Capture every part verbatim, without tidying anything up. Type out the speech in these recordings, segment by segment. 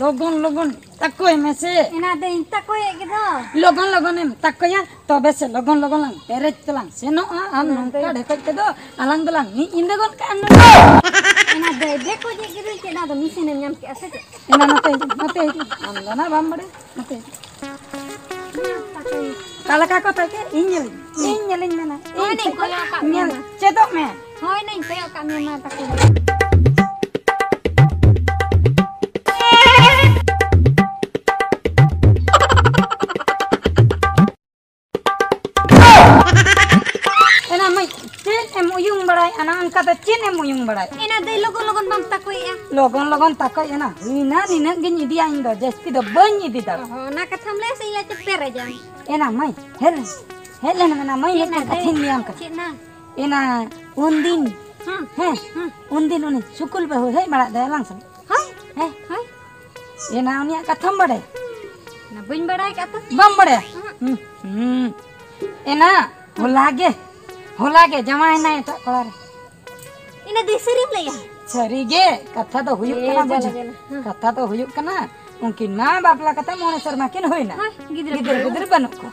ᱞᱚᱜᱚᱱ ᱞᱚᱜᱚᱱ ᱛᱟᱠᱚᱭ ᱢᱮᱥᱮ᱾ ᱮᱱᱟ ᱫᱚᱧ ᱛᱟᱠᱚᱭᱮᱫ ᱜᱮᱫᱚ᱾ ᱞᱚᱜᱚᱱ ᱞᱚᱜᱚᱱᱮᱢ ᱛᱟᱠᱚᱭᱟ, ᱛᱚᱵᱮ ᱥᱮ ᱞᱚᱜᱚᱱ ᱞᱚᱜᱚᱱ ᱞᱟᱝ ᱯᱮᱨᱮᱡ ᱛᱮᱞᱟᱝ ᱥᱮᱱᱚᱜᱼᱟ᱾ ᱟᱨ ᱚᱱᱟ ᱱᱚᱝᱠᱟ ᱫᱚ ᱰᱷᱮᱠᱚᱡ ᱛᱮᱫᱚ ᱟᱞᱟᱝ ᱫᱚᱞᱟᱝ ᱢᱤᱫ ᱧᱤᱫᱟᱹ ᱜᱚᱫ ᱠᱟᱜᱼᱟ ᱱᱚᱰᱮ᱾ ᱮᱱᱟ ᱫᱚᱭ ᱰᱷᱮᱠᱚᱡᱮᱫ ᱜᱮᱫᱚᱧ, ᱪᱮᱫ ᱟᱫᱚ ᱢᱤᱥᱤᱱᱮᱢ ᱧᱟᱢ ᱠᱮᱫᱼᱟ ᱥᱮ ᱪᱮᱫ? ᱮᱱᱟ ᱱᱚᱛᱮ ᱦᱤᱡᱩᱜ, ᱱᱚᱛᱮ ᱦᱤᱡᱩᱜ᱾ ᱟᱢ ᱫᱚ ᱱᱟᱜ ᱵᱟᱢ ᱵᱟᱲᱟᱭᱟ, ᱱᱚᱛᱮ ᱦᱤᱡᱩᱜ᱾ ᱢᱟ, ᱛᱟᱠᱚᱭ᱾ ᱚᱠᱟ ᱞᱮᱠᱟ ᱠᱚ ᱛᱟᱠᱮ? ᱤᱧ ᱧᱮᱞᱤᱧ, ᱤᱧ ᱧᱮᱞᱤᱧ ᱢᱮᱱᱟ᱾ ᱦᱳᱭ, ᱤᱧ ᱱᱟᱹᱧ ᱪᱮᱫᱚᱜ, ᱠᱚᱭᱚᱜ ᱟᱠᱟᱫ ᱢᱮᱭᱟ ᱧᱮᱞ ᱢᱟ᱾ ᱪᱮᱫᱚᱜ ᱢᱮ᱾ ᱦᱳᱭ, ᱱᱟᱹᱧ ᱠᱚᱭᱚᱜ ᱟᱠᱟᱫ ᱢᱮᱭᱟ, ᱢᱟ, ᱛᱟᱠᱚ᱾ ᱮᱱᱟ ᱢᱟᱹᱭ, ᱪᱮᱫ ᱮᱢ ᱩᱭᱩᱝ ᱵᱟᱲᱟᱭᱮᱫᱼᱟ? ᱱᱟ ᱚᱱᱠᱟ ᱫᱚ ᱪᱮᱫ ᱮᱢ ᱩᱭᱩᱝ ᱵᱟᱲᱟᱭᱮᱫᱼᱟ? ᱮᱱᱟ ᱫᱟᱹᱭ, ᱞᱚᱜᱚᱱ ᱞᱚᱜᱚᱱ ᱵᱟᱢ ᱛᱟᱠᱚᱭᱮᱫᱼᱟ᱾ ᱞᱚᱜᱚᱱ ᱞᱚᱜᱚᱱ ᱛᱟᱠᱚᱭ ᱮᱱᱟ, ᱦᱩᱭᱱᱟ ᱱᱤᱱᱟᱹᱜ ᱜᱤᱧ ᱤᱫᱤᱭᱟ, ᱤᱧ ᱫᱚ ᱡᱟᱹᱥᱛᱤ ᱫᱚ ᱵᱟᱹᱧ ᱤᱫᱤ ᱫᱟᱲᱮᱭᱟᱜᱼᱟ᱾ ᱚᱦᱚ, ᱚᱱᱟ ᱠᱟᱛᱷᱟᱢ ᱞᱟᱹᱭᱟ ᱥᱮ ᱤᱧ ᱞᱟᱡ ᱛᱮ ᱯᱮᱨᱮᱡᱟᱢ? ᱮᱱᱟ ᱢᱟᱹᱭ, ᱦᱮᱡ ᱞᱮᱱ, ᱦᱮᱡ ᱞᱮᱱ ᱢᱮᱱᱟ ᱢᱟᱹᱭ, ᱪᱮᱫ ᱢᱤᱫᱴᱟᱝ ᱱᱟ ᱠᱟᱛᱷᱟᱧ ᱫᱟᱹᱭ? ᱞᱟᱹᱭᱟᱢ ᱠᱟᱱᱟ᱾ ᱪᱮᱫ ᱱᱟ? ᱮᱱᱟ ᱩᱱᱫᱤᱱ, ᱦᱮᱸ, ᱦᱮᱸ, ᱦᱮᱸ᱾ ᱩᱱᱫᱤᱱ ᱩᱱᱤ ᱥᱩᱠᱩᱞ ᱵᱟᱹᱦᱩ ᱦᱮᱡ ᱵᱟᱲᱟᱜ ᱫᱚ ᱟᱞᱟᱝ ᱥᱟᱞᱟᱜ᱾ ᱦᱳᱭ᱾ ᱦᱮᱸ᱾ ᱦᱳᱭ᱾ ᱮᱱᱟ ᱩᱱᱤᱭᱟᱜ ᱠᱟᱛᱷᱟᱢ ᱵᱟᱲᱟᱭᱟ? ᱚᱱᱟ ᱵᱟᱹᱧ ᱵᱟᱲᱟᱭ ᱠᱟᱜ ᱛᱚ᱾ ᱵᱟᱢ ᱵᱟᱲᱟᱭᱟ? ᱩᱦᱩᱸ᱾ ᱦᱩᱸ, ᱦᱩᱸ᱾ ᱮᱱᱟ ᱦᱚᱞᱟ ᱜᱮ, ᱦᱚᱞᱟ ᱜᱮ ᱡᱟᱶᱟᱭ ᱮᱱᱟᱭ ᱮᱴᱟᱜ ᱠᱚᱲᱟ ᱨᱮ᱾ ᱤᱱᱟᱹ ᱫᱤᱥᱟᱹ ᱨᱮᱢ ᱞᱟᱹᱭᱟ? ᱥᱟᱹᱨᱤ ᱜᱮ, ᱠᱟᱛᱷᱟ ᱫᱚ ᱦᱩᱭᱩᱜ ᱮ ᱠᱟᱱᱟ, ᱡᱟᱞᱟ ᱵᱩᱡᱷᱟᱹᱣ᱾ ᱡᱟᱞᱟ᱾ ᱦᱮᱸ᱾ ᱠᱟᱛᱷᱟ ᱫᱚ ᱦᱩᱭᱩᱜ ᱠᱟᱱᱟ, ᱩᱱᱠᱤᱱ ᱢᱟ ᱵᱟᱯᱞᱟ ᱠᱟᱛᱮ ᱢᱚᱬᱮ ᱥᱮᱨᱢᱟ ᱠᱤᱱ ᱦᱩᱭᱱᱟ᱾ ᱦᱳᱭ, ᱜᱤᱫᱽᱨᱟᱹ ᱜᱤᱫᱽᱨᱟᱹ ᱯᱤᱫᱽᱨᱟᱹ ᱯᱤᱫᱽᱨᱟᱹ ᱵᱟᱹᱱᱩᱜ ᱠᱚᱣᱟ᱾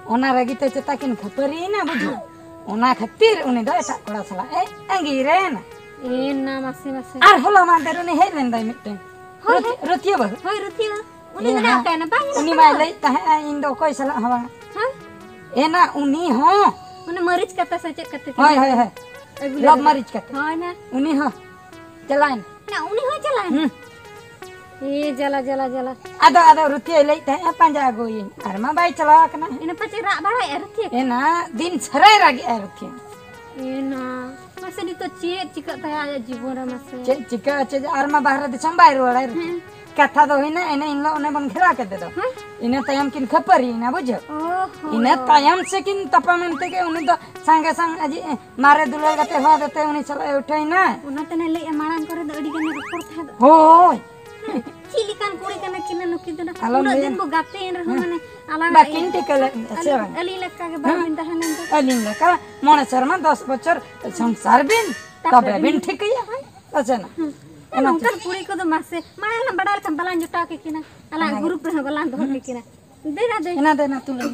ᱚᱱᱟ ᱨᱟᱹᱜᱤ ᱛᱮ ᱪᱮᱛᱟ ᱠᱤᱱ ᱠᱷᱟᱹᱯᱟᱹᱨᱤᱭᱮᱱᱟ, ᱵᱩᱡᱷᱟᱹᱣ᱾ ᱚᱱᱟ ᱠᱷᱟᱹᱛᱤᱨ ᱩᱱᱤ ᱫᱚ ᱮᱴᱟᱜ ᱠᱚᱲᱟ ᱥᱟᱞᱟᱜ ᱮ ᱟᱸᱜᱤᱨ ᱮᱱᱟ᱾ ᱮ ᱱᱟ, ᱢᱟᱥᱮ, ᱢᱟᱥᱮ᱾ ᱟᱨ ᱦᱚᱞᱟ ᱢᱟᱦᱫᱮᱨ ᱩᱱᱤ ᱦᱮᱡ ᱞᱮᱱ ᱫᱚᱭ ᱢᱤᱫᱴᱮᱱ᱾ ᱦᱳᱭ, ᱨᱩᱛ-, ᱦᱳᱭ᱾ ᱨᱩᱛᱷᱤᱭᱟᱹ ᱵᱟᱹᱦᱩ᱾ ᱦᱳᱭ, ᱨᱩᱛᱷᱤᱭᱟᱹ᱾ ᱩᱱᱤ ᱮ ᱢᱮᱱᱟᱜ ᱦᱮᱸ᱾ ᱟᱠᱟᱭ ᱱᱟ, ᱵᱟᱝ ᱧᱮᱞᱚᱜ ᱩᱱᱤ ᱠᱟᱱᱟ? ᱢᱟᱭ ᱞᱟᱹᱭᱮᱫ ᱛᱟᱦᱮᱸᱜᱼᱟ, ᱤᱧ ᱫᱚ ᱚᱠᱚᱭ ᱥᱟᱞᱟᱜ ᱦᱚᱸ ᱵᱟᱝᱟ᱾ ᱦᱮᱸ? ᱮᱱᱟ ᱩᱱᱤ ᱦᱚᱸ᱾ ᱩᱱᱤ ᱢᱟᱹᱨᱤᱪ ᱠᱟᱛᱮ ᱥᱮ ᱪᱮᱫ ᱠᱟᱛᱮ ᱦᱳᱭ, ᱪᱚᱝ? ᱦᱳᱭ, ᱦᱳᱭ᱾ ᱟᱹᱜᱩ ᱞᱚᱵ ᱞᱮᱫᱮ᱾ ᱢᱟᱹᱨᱤᱪ ᱠᱟᱛᱮ᱾ ᱦᱳᱭ ᱱᱟ᱾ ᱩᱱᱤ ᱦᱚᱸ ᱪᱟᱞᱟᱣᱮᱱ᱾ ᱱᱟ, ᱩᱱᱤ ᱦᱚᱸ ᱪᱟᱞᱟᱣᱮᱱ? ᱦᱩᱸ᱾ ᱮ ᱡᱟᱞᱟ, ᱡᱟᱞᱟ, ᱡᱟᱞᱟ᱾ ᱟᱫᱚ, ᱟᱫᱚ ᱨᱩᱛᱷᱤᱭᱟᱹᱭ ᱞᱟᱹᱭᱮᱫ ᱛᱟᱦᱮᱸᱜᱼᱟ, ᱯᱟᱸᱡᱟ ᱟᱹᱜᱩᱭᱟᱹᱧ᱾ ᱟᱨ ᱢᱟ ᱵᱟᱭ ᱪᱟᱞᱟᱣ ᱟᱠᱟᱱᱟ᱾ ᱤᱱᱟᱹ ᱯᱟᱪᱮ ᱨᱟᱜ ᱵᱟᱲᱟᱭᱮᱫᱼᱟ ᱨᱩᱛᱷᱤᱭᱟᱹ? ᱮᱱᱟ ᱫᱤᱱ ᱥᱟᱨᱟᱭ ᱨᱟᱜᱮᱜᱼᱟᱭ ᱨᱩᱛᱷᱤᱭᱟᱹ᱾ ᱮᱱᱟ᱾ ᱢᱟᱥᱮ ᱱᱤᱛᱚᱜ ᱪᱮᱫ ᱪᱤᱠᱟᱹᱜ ᱛᱟᱭᱟ ᱟᱭᱟᱜ ᱡᱤᱵᱚᱱ ᱨᱮ ᱢᱟᱥᱮ? ᱪᱮᱫ ᱪᱤᱠᱟᱹᱜᱼᱟ, ᱪᱮᱫ ᱟᱨ ᱢᱟ ᱵᱟᱦᱨᱮ ᱫᱤᱥᱚᱢ ᱵᱟᱭ ᱨᱩᱣᱟᱹᱲᱟᱭ᱾ ᱦᱮᱸ᱾ ᱠᱟᱛᱷᱟ ᱫᱚ ᱦᱩᱭᱱᱟ, ᱮᱱᱮ ᱤᱱ ᱦᱤᱞᱳᱜ ᱚᱱᱮ ᱵᱚᱱ ᱜᱷᱮᱨᱟ ᱠᱮᱫᱮ ᱫᱚ᱾ ᱦᱮᱸ᱾ ᱤᱱᱟᱹ ᱛᱟᱭᱚᱢ ᱠᱤᱱ ᱠᱷᱟᱹᱯᱟᱹᱨᱤᱭᱮᱱᱟ, ᱵᱩᱡᱷᱟᱹᱣ? ᱚ ᱦᱚᱸ᱾ ᱤᱱᱟᱹ ᱛᱟᱭᱚᱢ ᱥᱮ ᱠᱤᱱ ᱛᱟᱯᱟᱢ ᱮᱱ ᱛᱮᱜᱮ ᱩᱱᱤ ᱫᱚ ᱥᱟᱸᱜᱮ ᱥᱟᱝ ᱟᱡᱤᱡ ᱢᱟᱨᱮ ᱫᱩᱞᱟᱹᱲ ᱜᱟᱛᱮ ᱦᱚᱦᱚ ᱟᱫᱮ ᱛᱮ ᱩᱱᱤ ᱥᱟᱞᱟᱜ ᱮ ᱩᱴᱷᱟᱹᱭᱮᱱᱟ᱾ ᱚᱱᱟ ᱛᱮᱱᱮ ᱞᱟᱹᱭᱮᱫᱼᱟ, ᱢᱟᱲᱟᱝ ᱠᱚᱨᱮ ᱫᱚ ᱟᱹᱰᱤ ᱜᱟᱱᱮ ᱨᱚᱯᱚᱲ ᱛᱟᱦᱮᱸᱫ᱾ ᱦᱳᱭ᱾ ᱦᱮᱸ, ᱪᱮᱫ ᱞᱮᱠᱟᱱ ᱠᱩᱲᱤ ᱠᱟᱱᱟ ᱠᱤᱱ ᱱᱩᱠᱤᱱ ᱫᱚ ᱱᱟ? ᱟᱞᱚᱢ ᱩᱱᱟᱹᱜ ᱞᱟᱹᱭᱟ᱾ ᱫᱤᱱ ᱵᱚ ᱜᱟᱛᱮᱭᱮᱱ ᱨᱮᱦᱚᱸ ᱦᱮᱸ᱾ ᱢᱟᱱᱮ ᱟᱞᱟᱝ ᱵᱟᱹᱠᱤᱱ ᱟᱹᱞᱤᱧ, ᱴᱷᱤᱠᱟᱹ ᱞᱮᱫ ᱢᱮᱭᱟ, ᱥᱮ ᱟᱹᱞᱤᱧ, ᱵᱟᱝ? ᱟᱹᱞᱤᱧ ᱞᱮᱠᱟ ᱜᱮ ᱵᱟᱝ ᱦᱮᱸ᱾ ᱵᱤᱱ ᱛᱟᱦᱮᱸ ᱞᱮᱱ ᱫᱚ᱾ ᱟᱹᱞᱤᱧ ᱞᱮᱠᱟ ᱢᱚᱬᱮ ᱥᱮᱨᱢᱟ, ᱫᱚᱥ ᱵᱚᱪᱷᱚᱨ ᱥᱚᱝᱥᱟᱨ ᱵᱤᱱ, ᱛᱟᱯᱚᱨᱮ ᱛᱚᱵᱮ ᱵᱤᱱ ᱵᱤᱱ ᱴᱷᱤᱠᱟᱹᱭᱟ᱾ ᱦᱮᱸ᱾ ᱟᱪᱪᱷᱟ ᱱᱟ᱾ ᱦᱩᱸ᱾ ᱚᱱᱟ ᱱᱚᱝᱠᱟᱱ ᱠᱩᱲᱤ ᱠᱚᱫᱚ ᱢᱟᱥᱮ, ᱢᱟᱲᱟᱝ ᱞᱟᱝ ᱵᱟᱰᱟᱭ ᱞᱮᱠᱷᱟᱱ ᱵᱟᱞᱟᱝ ᱡᱚᱴᱟᱣ ᱠᱮ ᱠᱤᱱᱟ, ᱟᱞᱟᱝ ᱚᱱᱟᱜᱮ᱾ ᱜᱨᱩᱯ ᱨᱮᱦᱚᱸ ᱵᱟᱞᱟᱝ ᱫᱚᱦᱚ ᱠᱮ ᱠᱤᱱᱟ᱾ ᱫᱮᱱᱟ ᱫᱮ᱾ ᱮᱱᱟ ᱫᱮᱱᱟ ᱛᱩᱞᱟᱹᱢ᱾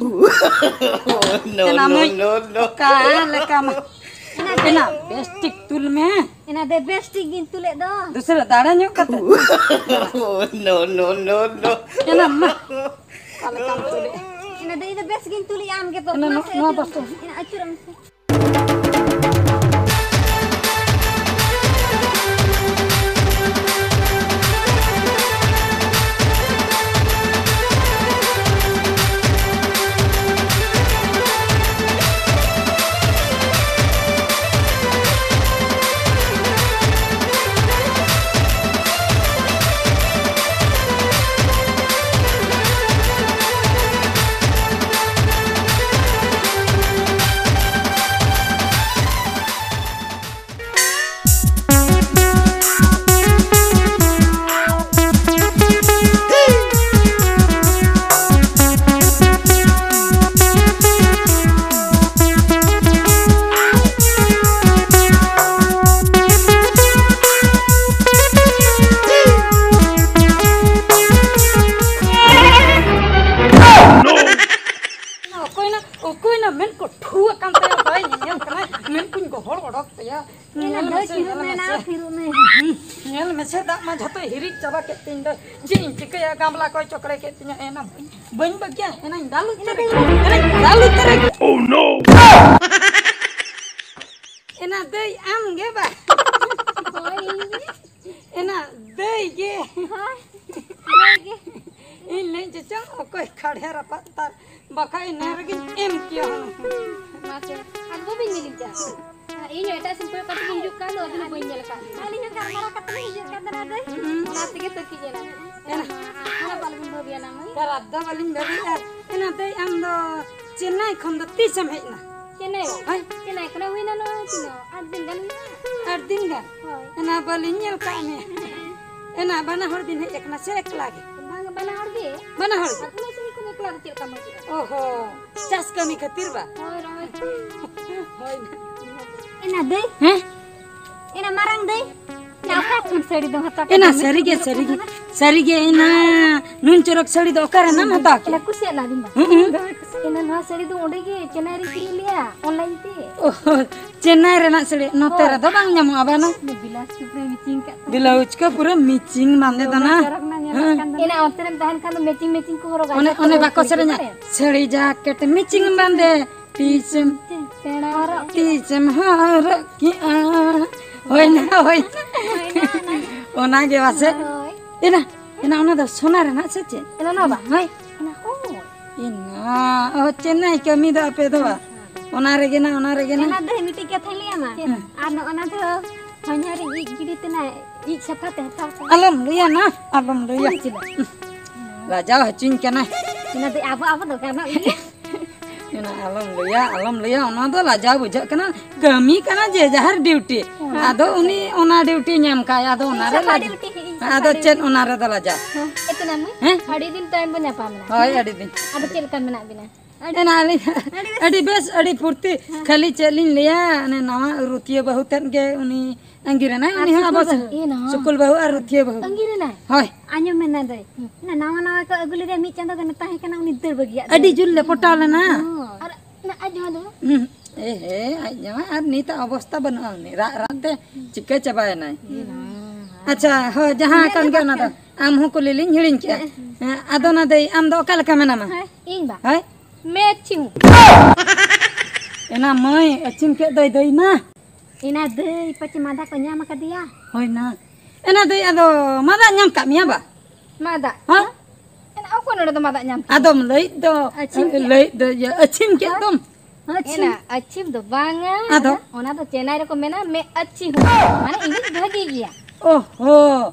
No, ᱮᱱᱟ no, ᱢᱟᱹᱭ, no, no. ᱚᱠᱟ ᱞᱮᱠᱟ ᱢᱟ᱾ ᱮᱱᱟ ᱫᱮ᱾ ᱮᱱᱟ ᱵᱮᱥ ᱴᱷᱤᱠ ᱛᱩᱞ ᱢᱮ᱾ ᱮᱱᱟ ᱫᱮ ᱵᱮᱥ ᱴᱷᱤᱠ ᱜᱤᱧ ᱛᱩᱞᱮᱫ ᱫᱚ᱾ ᱫᱩᱥᱨᱟᱹ ᱫᱟᱲᱮ ᱧᱚᱜ ᱠᱟᱛᱮ᱾ No, no, no, no. ᱮᱱᱟ ᱢᱟ᱾ ᱚᱠᱟ ᱞᱮᱠᱟᱢ ᱛᱩᱞᱮᱫ? ᱮᱱᱟ ᱫᱮ ᱤᱧ ᱫᱚ ᱵᱮᱥ ᱜᱤᱧ ᱛᱩᱞᱮᱫᱼᱟ, ᱟᱢ ᱜᱮ ᱛᱚ᱾ ᱮᱱᱟ ᱱᱚ-, ᱢᱟᱥᱮ ᱱᱚᱣᱟ ᱟᱹᱪᱩᱨ ᱵᱟᱥ ᱢᱮᱥᱮ᱾ ᱮᱱᱟ ᱟᱹᱪᱩᱨ ᱢᱮᱥᱮ᱾ ᱚᱠᱚᱭᱱᱟ, ᱚᱠᱚᱭᱱᱟ ᱢᱮᱱ ᱠᱚ ᱴᱷᱩ ᱟᱠᱟᱱ ᱛᱟᱭᱟ, ᱵᱟᱭ ᱧᱮᱧᱮᱞ ᱠᱟᱱᱟ, ᱢᱮᱱ ᱠᱚᱧ ᱜᱚᱦᱚᱲ ᱚᱰᱚᱠ ᱛᱟᱭᱟ᱾ ᱮᱱᱟ ᱧᱮᱞ ᱫᱟᱹᱭ ᱢᱮᱥᱮ, ᱯᱷᱤᱨᱩᱜ ᱧᱮᱞ ᱢᱮ ᱱᱟ, ᱢᱮᱥᱮ᱾ ᱯᱷᱤᱨᱩᱜ ᱢᱮ᱾ ᱧᱮᱞ ᱢᱮᱥᱮ, ᱫᱟᱜ ᱢᱟ ᱡᱷᱚᱛᱚᱭ ᱦᱤᱨᱤᱡ ᱪᱟᱵᱟ ᱠᱮᱫ ᱛᱤᱧ ᱫᱚ᱾ ᱪᱮᱫ ᱤᱧ ᱪᱤᱠᱟᱹᱭᱟ, ᱜᱟᱢᱞᱟ ᱠᱚᱭ ᱪᱚᱠᱲᱮ ᱠᱮᱫ ᱛᱤᱧᱟ᱾ ᱮᱱᱟ ᱵᱟᱹᱧ, ᱵᱟᱹᱧ ᱵᱟᱹᱜᱤᱭᱟ, ᱮᱱᱟᱧ ᱫᱟᱞ ᱩᱛᱟᱹᱨ ᱮᱱᱟ ᱜᱮ᱾ ᱫᱟᱹᱭ᱾ ᱮᱱᱟᱧ ᱫᱟᱞ ᱩᱛᱟᱹᱨ ᱜᱮ᱾ Oh no! ᱮᱱᱟ ᱫᱟᱹᱭ ᱟᱢ ᱜᱮ ᱵᱟ? ᱦᱳᱭ, ᱤᱧ ᱜᱮ᱾ ᱮᱱᱟ ᱫᱟᱹᱭ ᱜᱮ᱾ ᱦᱳᱭ, ᱫᱟᱹᱭ ᱜᱮ᱾ ᱤᱧ ᱞᱟᱹᱭ ᱪᱚ ᱪᱚᱝ ᱚᱠᱚᱭ ᱠᱷᱟᱲᱮ ᱨᱟᱯᱟᱜ ᱛᱟᱨ, ᱵᱟᱠᱷᱟᱡ ᱮᱱᱟ ᱨᱮᱜᱮᱧ ᱮᱢ ᱠᱮᱭᱟ ᱦᱩᱱᱟᱹᱝ᱾ ᱢᱟᱥᱮ, ᱟᱫᱚ ᱵᱟᱹᱵᱤᱱ ᱧᱮᱞᱤᱧ ᱠᱟᱱᱟ᱾ ᱤᱧ ᱦᱚᱸ ᱮᱴᱟᱜ ᱥᱮᱱ ᱠᱚᱭᱚᱜ ᱠᱟᱛᱮ ᱜᱤᱧ ᱦᱤᱡᱩᱜ ᱠᱟᱱ ᱫᱚ, ᱟᱹᱵᱤᱱ ᱦᱚᱸ ᱵᱟᱹᱧ ᱧᱮᱞ ᱟᱠᱟᱫ ᱵᱤᱱᱟ᱾ ᱟᱹᱞᱤᱧ ᱦᱚᱸ ᱜᱟᱞᱢᱟᱨᱟᱣ ᱠᱟᱛᱮ ᱞᱤᱧ ᱦᱤᱡᱩᱜ ᱠᱟᱱ ᱛᱟᱦᱮᱱᱟ, ᱫᱟᱹᱭ᱾ ᱦᱩᱸ᱾ ᱚᱱᱟ ᱛᱮᱜᱮ ᱛᱟᱹᱠᱤᱡ ᱮᱱᱟ᱾ ᱮᱱᱟ᱾ ᱦᱟᱨᱟ ᱵᱟᱞᱮ ᱵᱤᱱ ᱵᱷᱟᱹᱵᱤᱭᱟ ᱱᱟ, ᱢᱟᱹᱭ᱾ ᱠᱷᱟᱨᱟᱯ ᱫᱚ ᱵᱟᱹᱞᱤᱧ ᱵᱷᱟᱹᱵᱤᱭᱟ᱾ ᱮᱱᱟ, ᱫᱟᱹᱭ, ᱟᱢ ᱫᱚ ᱪᱮᱱᱱᱟᱭ ᱠᱷᱚᱱ ᱫᱚ ᱛᱤᱥ ᱮᱢ ᱦᱮᱡ ᱮᱱᱟ? ᱪᱮᱱᱱᱟᱭ? ᱦᱳᱭ᱾ ᱪᱮᱱᱱᱟᱭ ᱠᱷᱚᱱᱟᱜ ᱦᱩᱭᱱᱟ ᱱᱚᱜᱼᱚᱭ ᱛᱤᱱᱟᱹᱜ, ᱟᱴ ᱫᱤᱱ ᱜᱟᱱ ᱦᱩᱭᱱᱟ᱾ ᱟᱴ ᱫᱤᱱ ᱜᱟᱱ? ᱦᱳᱭ᱾ ᱮᱱᱟ ᱵᱟᱹᱞᱤᱧ ᱧᱮᱞ ᱠᱟᱜ ᱢᱮ᱾ ᱮᱱᱟ ᱵᱟᱱᱟ ᱦᱚᱲ ᱵᱤᱱ ᱦᱮᱡ ᱟᱠᱟᱱᱟ ᱥᱮ ᱮᱠᱞᱟ ᱜᱮ? ᱵᱟᱝ, ᱵᱟᱱᱟ ᱦᱚᱲ ᱜᱮ᱾ ᱵᱟᱱᱟ ᱦᱚᱲ ᱜᱮ? ᱟᱹᱛᱩ ᱨᱮ ᱥᱮᱱ ᱠᱷᱚᱱ ᱮᱠᱞᱟ ᱫᱚ ᱪᱮᱫ ᱞᱮᱠᱟᱢ ᱦᱤᱡᱩᱜᱼᱟ? ᱚᱦᱚ, ᱪᱟᱥ ᱠᱟᱹᱢᱤ ᱠᱷᱟᱹᱛᱤᱨ ᱵᱟ? ᱦᱳᱭ, ᱨᱚᱦᱚᱭ᱾ ᱦᱳᱭ᱾ ᱮᱱᱟ ᱫᱟᱹᱭ? ᱦᱮᱸ? ᱮᱱᱟ ᱢᱟᱨᱟᱝ ᱫᱟᱹᱭ? ᱮᱱᱟ ᱚᱠᱟ ᱠᱷᱚᱱ? ᱥᱟᱹᱲᱤ ᱫᱚ ᱦᱟᱛᱟᱣ ᱮᱱᱟ ᱠᱟᱛᱮ ᱥᱟᱹᱨᱤ ᱜᱮ, ᱢᱤᱫ ᱥᱟᱹᱨᱤ ᱜᱮ, ᱥᱟᱹᱨᱤ ᱜᱮ ᱮᱱᱟ᱾ ᱱᱩᱱ ᱪᱚᱨᱚᱠ ᱥᱟᱹᱲᱤ ᱫᱚ ᱚᱠᱟᱨᱮ ᱱᱟᱢ ᱦᱟᱛᱟᱣ ᱠᱮᱫ? ᱮᱱᱟ ᱠᱩᱥᱤᱭᱟᱜ ᱞᱟᱹᱜᱤᱫ ᱵᱟ᱾ ᱦᱩᱸ, ᱦᱩᱸ᱾ ᱮᱱᱟ ᱱᱚᱣᱟ ᱥᱟᱹᱲᱤ ᱫᱚ ᱚᱸᱰᱮ ᱜᱮ ᱪᱮᱱᱱᱟᱭ ᱨᱮᱧ ᱠᱤᱨᱤᱧ ᱞᱮᱜᱼᱟ, online ᱛᱮ᱾ ᱚ, ᱪᱮᱱᱱᱟᱭ ᱨᱮᱱᱟᱜ ᱥᱟᱹᱲᱤ ᱱᱚᱛᱮ ᱦᱳᱭ᱾ ᱨᱮᱫᱚ ᱵᱟᱝ ᱧᱟᱢᱚᱜᱼᱟ ᱵᱟᱱᱟ᱾ ᱵᱤᱞᱟᱣᱩᱡᱽ ᱠᱚ ᱯᱩᱨᱟᱹ matching ᱠᱟᱜ ᱛᱟᱢᱟ᱾ ᱵᱞᱟᱣᱩᱡᱽ ᱠᱚ ᱯᱩᱨᱟᱹ matching ᱵᱟᱸᱫᱮ ᱫᱚᱢᱮ ᱫᱟᱱᱟ᱾ ᱪᱚᱨᱚᱠ ᱱᱟ ᱧᱮᱞᱚᱜ ᱦᱮᱸ᱾ ᱠᱟᱱ ᱫᱚ᱾ ᱮᱱᱟ ᱚᱱᱛᱮ ᱨᱮᱢ ᱛᱟᱦᱮᱱ ᱠᱷᱟᱱ ᱫᱚ matching matching ᱠᱚ ᱦᱚᱨᱚᱜᱟ᱾ ᱚᱱᱮ, ᱪᱮᱫ ᱚᱱᱮ ᱠᱚ ᱵᱟᱠᱚ ᱢᱮᱛᱟᱜ ᱥᱮᱨᱮᱧᱟ? ᱠᱟᱱᱟ? ᱥᱟᱹᱲᱤ ᱡᱟᱠᱮᱴ matching ᱵᱟᱸᱫᱮ᱾ ᱛᱤᱥᱮᱢ ᱥᱮᱬᱟ ᱦᱚᱨᱚᱜ᱾ ᱛᱤᱥᱮᱢ ᱦᱚᱨᱚᱜ ᱠᱮᱜᱼᱟ? ᱦᱳᱭ ᱱᱟ, ᱦᱳᱭ᱾ ᱚᱱᱟ ᱜᱮ ᱯᱟᱥᱮᱡ᱾ ᱦᱳᱭ᱾ ᱮᱱᱟ, ᱮᱱᱟ ᱚᱱᱟ ᱫᱚ ᱥᱚᱱᱟ ᱨᱮᱱᱟᱜ ᱥᱮ ᱪᱮᱫ? ᱮᱱᱟ ᱚᱱᱟ ᱵᱟ? ᱦᱳᱭ᱾ ᱮᱱᱟ ᱦᱳᱭ᱾ ᱮᱱᱟ, ᱚ, ᱪᱮᱱᱱᱟᱭ ᱠᱟᱹᱢᱤ ᱫᱚ ᱟᱯᱮ ᱫᱚ ᱵᱟ? ᱚᱱᱟ ᱨᱮᱜᱮ ᱱᱟ, ᱚᱱᱟ ᱨᱮᱜᱮ ᱱᱟ᱾ ᱮᱱᱟ ᱫᱟᱹᱭ ᱢᱤᱫᱴᱤᱡ ᱠᱟᱛᱷᱟᱧ ᱞᱟᱹᱭ ᱟᱢᱟ᱾ ᱦᱮᱸ᱾ ᱟᱨ ᱱᱚᱜᱼᱚ ᱱᱟ ᱫᱚ ᱦᱚᱧᱦᱟᱨᱤᱧ ᱤᱡ ᱜᱤᱰᱤ ᱛᱮᱱᱟᱭ, ᱤᱡ ᱥᱟᱯᱷᱟ ᱛᱮ ᱦᱟᱛᱟᱣ ᱠᱟᱱᱟ᱾ ᱟᱞᱚᱢ ᱞᱟᱹᱭᱟ ᱱᱟ, ᱟᱞᱚᱢ ᱞᱟᱹᱭᱟ᱾ ᱩᱱᱤ ᱪᱮᱫᱟᱜ? ᱞᱟᱡᱟᱣ ᱦᱚᱪᱚᱧ ᱠᱟᱱᱟ᱾ ᱮᱱᱟ ᱫᱟᱹᱭ ᱟᱵᱚ, ᱟᱵᱚ ᱫᱚ ᱜᱟᱱᱚᱜ ᱜᱮᱭᱟ᱾ ᱮᱱᱟ ᱟᱞᱚᱢ ᱞᱟᱹᱭᱟ, ᱟᱞᱚᱢ ᱞᱟᱹᱭᱟ, ᱚᱱᱟ ᱫᱚ ᱞᱟᱡᱟᱣ ᱵᱩᱡᱷᱟᱹᱜ ᱠᱟᱱᱟ᱾ ᱠᱟᱹᱢᱤ ᱠᱟᱱᱟ ᱡᱮ ᱡᱟᱦᱟᱨ duty᱾ ᱦᱮᱸ᱾ ᱟᱫᱚ ᱩᱱᱤ ᱚᱱᱟ duty ᱧᱟᱢ ᱠᱷᱟᱡ, ᱟᱫᱚ ᱚᱱᱟ ᱨᱮ ᱥᱟᱯᱷᱟ ᱞᱟᱡᱟᱣ᱾ Duty ᱦᱤᱡᱩᱜ ᱟᱫᱚ ᱥᱟᱯᱷᱟ ᱪᱮᱫ duty᱾ ᱚᱱᱟ ᱨᱮᱫᱚ ᱞᱟᱡᱟᱣ? ᱦᱮᱸ, ᱮᱛᱱᱟ ᱢᱟᱹᱭ, ᱦᱮᱸ? ᱟᱹᱰᱤ ᱫᱤᱱ ᱛᱟᱭᱚᱢ ᱵᱚᱱ ᱧᱟᱯᱟᱢ ᱮᱱᱟ᱾ ᱦᱳᱭ, ᱦᱮᱸ? ᱟᱹᱰᱤ ᱫᱤᱱ᱾ ᱟᱫᱚ ᱪᱮᱫ ᱞᱮᱠᱟ ᱢᱮᱱᱟᱜ ᱵᱤᱱᱟ? ᱟᱹᱰᱤ ᱮᱱᱟ ᱟᱹᱞᱤᱧ ᱟᱹᱰᱤ ᱵᱮᱥ᱾ ᱟᱹᱰᱤ ᱯᱷᱩᱨᱛᱤ, ᱦᱮᱸ᱾ ᱠᱷᱟᱹᱞᱤ ᱪᱮᱫ ᱞᱤᱧ ᱞᱟᱹᱭᱟ, ᱚᱱᱮ ᱱᱟᱣᱟ ᱨᱩᱛᱷᱤᱭᱟᱹ ᱵᱟᱹᱦᱩ ᱛᱮᱫ ᱜᱮ ᱩᱱᱤ ᱟᱸᱜᱤᱨ ᱮᱱᱟᱭ, ᱟᱨ ᱩᱱᱤ ᱦᱚᱸ ᱥᱩᱠᱩᱞ ᱟᱵᱚ ᱵᱟᱹᱦᱩ? ᱥᱮ-, ᱮ, ᱱᱟᱣᱟ᱾ ᱥᱩᱠᱩᱞ ᱵᱟᱹᱦᱩ ᱟᱨ ᱨᱩᱛᱷᱤᱭᱟᱹ ᱵᱟᱹᱦᱩ᱾ ᱟᱸᱜᱤᱨ ᱮᱱᱟᱭ? ᱦᱳᱭ᱾ ᱟᱸᱡᱚᱢ ᱢᱮ ᱱᱟ ᱫᱟᱹᱭ, ᱦᱩᱸ᱾ ᱚᱱᱟ ᱱᱟᱣᱟ ᱱᱟᱣᱟ ᱠᱚ ᱟᱹᱜᱩ ᱞᱮᱫᱮᱭᱟ, ᱢᱤᱫ ᱪᱟᱸᱫᱚ ᱜᱟᱱᱮ ᱛᱟᱦᱮᱸ ᱠᱟᱱᱟ, ᱩᱱᱤ ᱫᱟᱹᱲ ᱵᱟᱹᱜᱤᱭᱟᱫ ᱟᱹᱰᱤ ᱫᱚ᱾ ᱡᱳᱨ ᱞᱮ ᱯᱚᱴᱟᱣ ᱞᱮᱱᱟ᱾ ᱦᱚᱸ᱾ ᱟᱨ ᱚᱱᱟ ᱟᱡ ᱡᱟᱶᱟᱭ ᱫᱚ? ᱦᱩᱸ᱾ ᱮ ᱦᱮ, ᱟᱡ ᱡᱟᱶᱟᱭ ᱟᱨ ᱱᱤᱛᱟᱜ ᱚᱵᱚᱥᱛᱟ ᱵᱟᱹᱱᱩᱜᱼᱟ, ᱩᱱᱤ ᱨᱟᱜ ᱨᱟᱜ ᱛᱮ ᱪᱤᱠᱟᱹ ᱪᱟᱵᱟᱭᱮᱱᱟᱭ᱾ ᱮ ᱱᱟ᱾ ᱟᱪᱪᱷᱟ, ᱦᱳᱭ, ᱡᱟᱦᱟᱸ ᱠᱟᱱ ᱜᱮ ᱚᱱᱟ ᱫᱚ᱾ ᱟᱢ ᱦᱚᱸ ᱠᱩᱞᱤ ᱞᱤᱧ ᱦᱤᱲᱤᱧ ᱠᱮᱜᱼᱟ᱾ ᱦᱮᱸ᱾ ᱦᱮᱸ, ᱟᱫᱚ ᱚᱱᱟ ᱫᱟᱹᱭ, ᱟᱢ ᱫᱚ ᱚᱠᱟ ᱞᱮᱠᱟ ᱢᱮᱱᱟᱢᱟ? ᱦᱮᱸ, ᱤᱧ ᱵᱟ? ᱦᱳᱭ᱾ ᱢᱮᱪᱷᱤᱢ᱾ ᱮᱱᱟ ᱢᱟᱹᱭ, ᱟᱹᱪᱷᱤᱢ ᱠᱮᱫ ᱫᱚᱭ ᱫᱟᱹᱭ ᱢᱟ᱾ ᱮᱱᱟ ᱫᱟᱹᱭ, ᱯᱟᱪᱮ ᱢᱟᱫᱟ ᱠᱚ ᱧᱟᱢ ᱟᱠᱟᱫᱮᱭᱟ? ᱦᱳᱭ ᱱᱟ᱾ ᱮᱱᱟ ᱫᱟᱹᱭ, ᱟᱫᱚ ᱢᱟᱫᱟ ᱧᱟᱢ ᱠᱟᱜ ᱢᱮᱭᱟ ᱵᱟ? ᱢᱟᱫᱟ? ᱦᱮᱸ? ᱮᱱᱟ ᱚᱠᱚᱭ ᱱᱚᱰᱮ ᱫᱚ ᱢᱟᱫᱟ ᱧᱟᱢ ᱠᱮᱫᱟ? ᱟᱫᱚᱢ ᱞᱟᱹᱭ ᱫᱚ, ᱟᱹᱪᱷᱤᱢ ᱠᱮᱫ᱾ ᱞᱟᱹᱭ ᱫᱚ, ᱤᱭᱟᱹ, ᱟᱹᱪᱷᱤᱢ ᱠᱮᱫ ᱦᱮᱸ? ᱫᱚᱢ᱾ ᱟᱹᱪᱷᱤᱢ᱾ ᱮᱱᱟ ᱟᱹᱪᱷᱤᱢ ᱫᱚ ᱵᱟᱝᱟ᱾ ᱟᱫᱚ? ᱚᱱᱟ ᱫᱚ ᱪᱮᱱᱱᱟᱭ ᱨᱮᱠᱚ ᱢᱮᱱᱟ ᱢᱮ ᱟᱹᱪᱷᱤ ᱦᱚᱸ᱾ ᱢᱟᱱᱮ ᱤᱝᱞᱤᱥ ᱵᱷᱟᱹᱜᱤ ᱜᱮᱭᱟ᱾ ᱚ ᱦᱚ᱾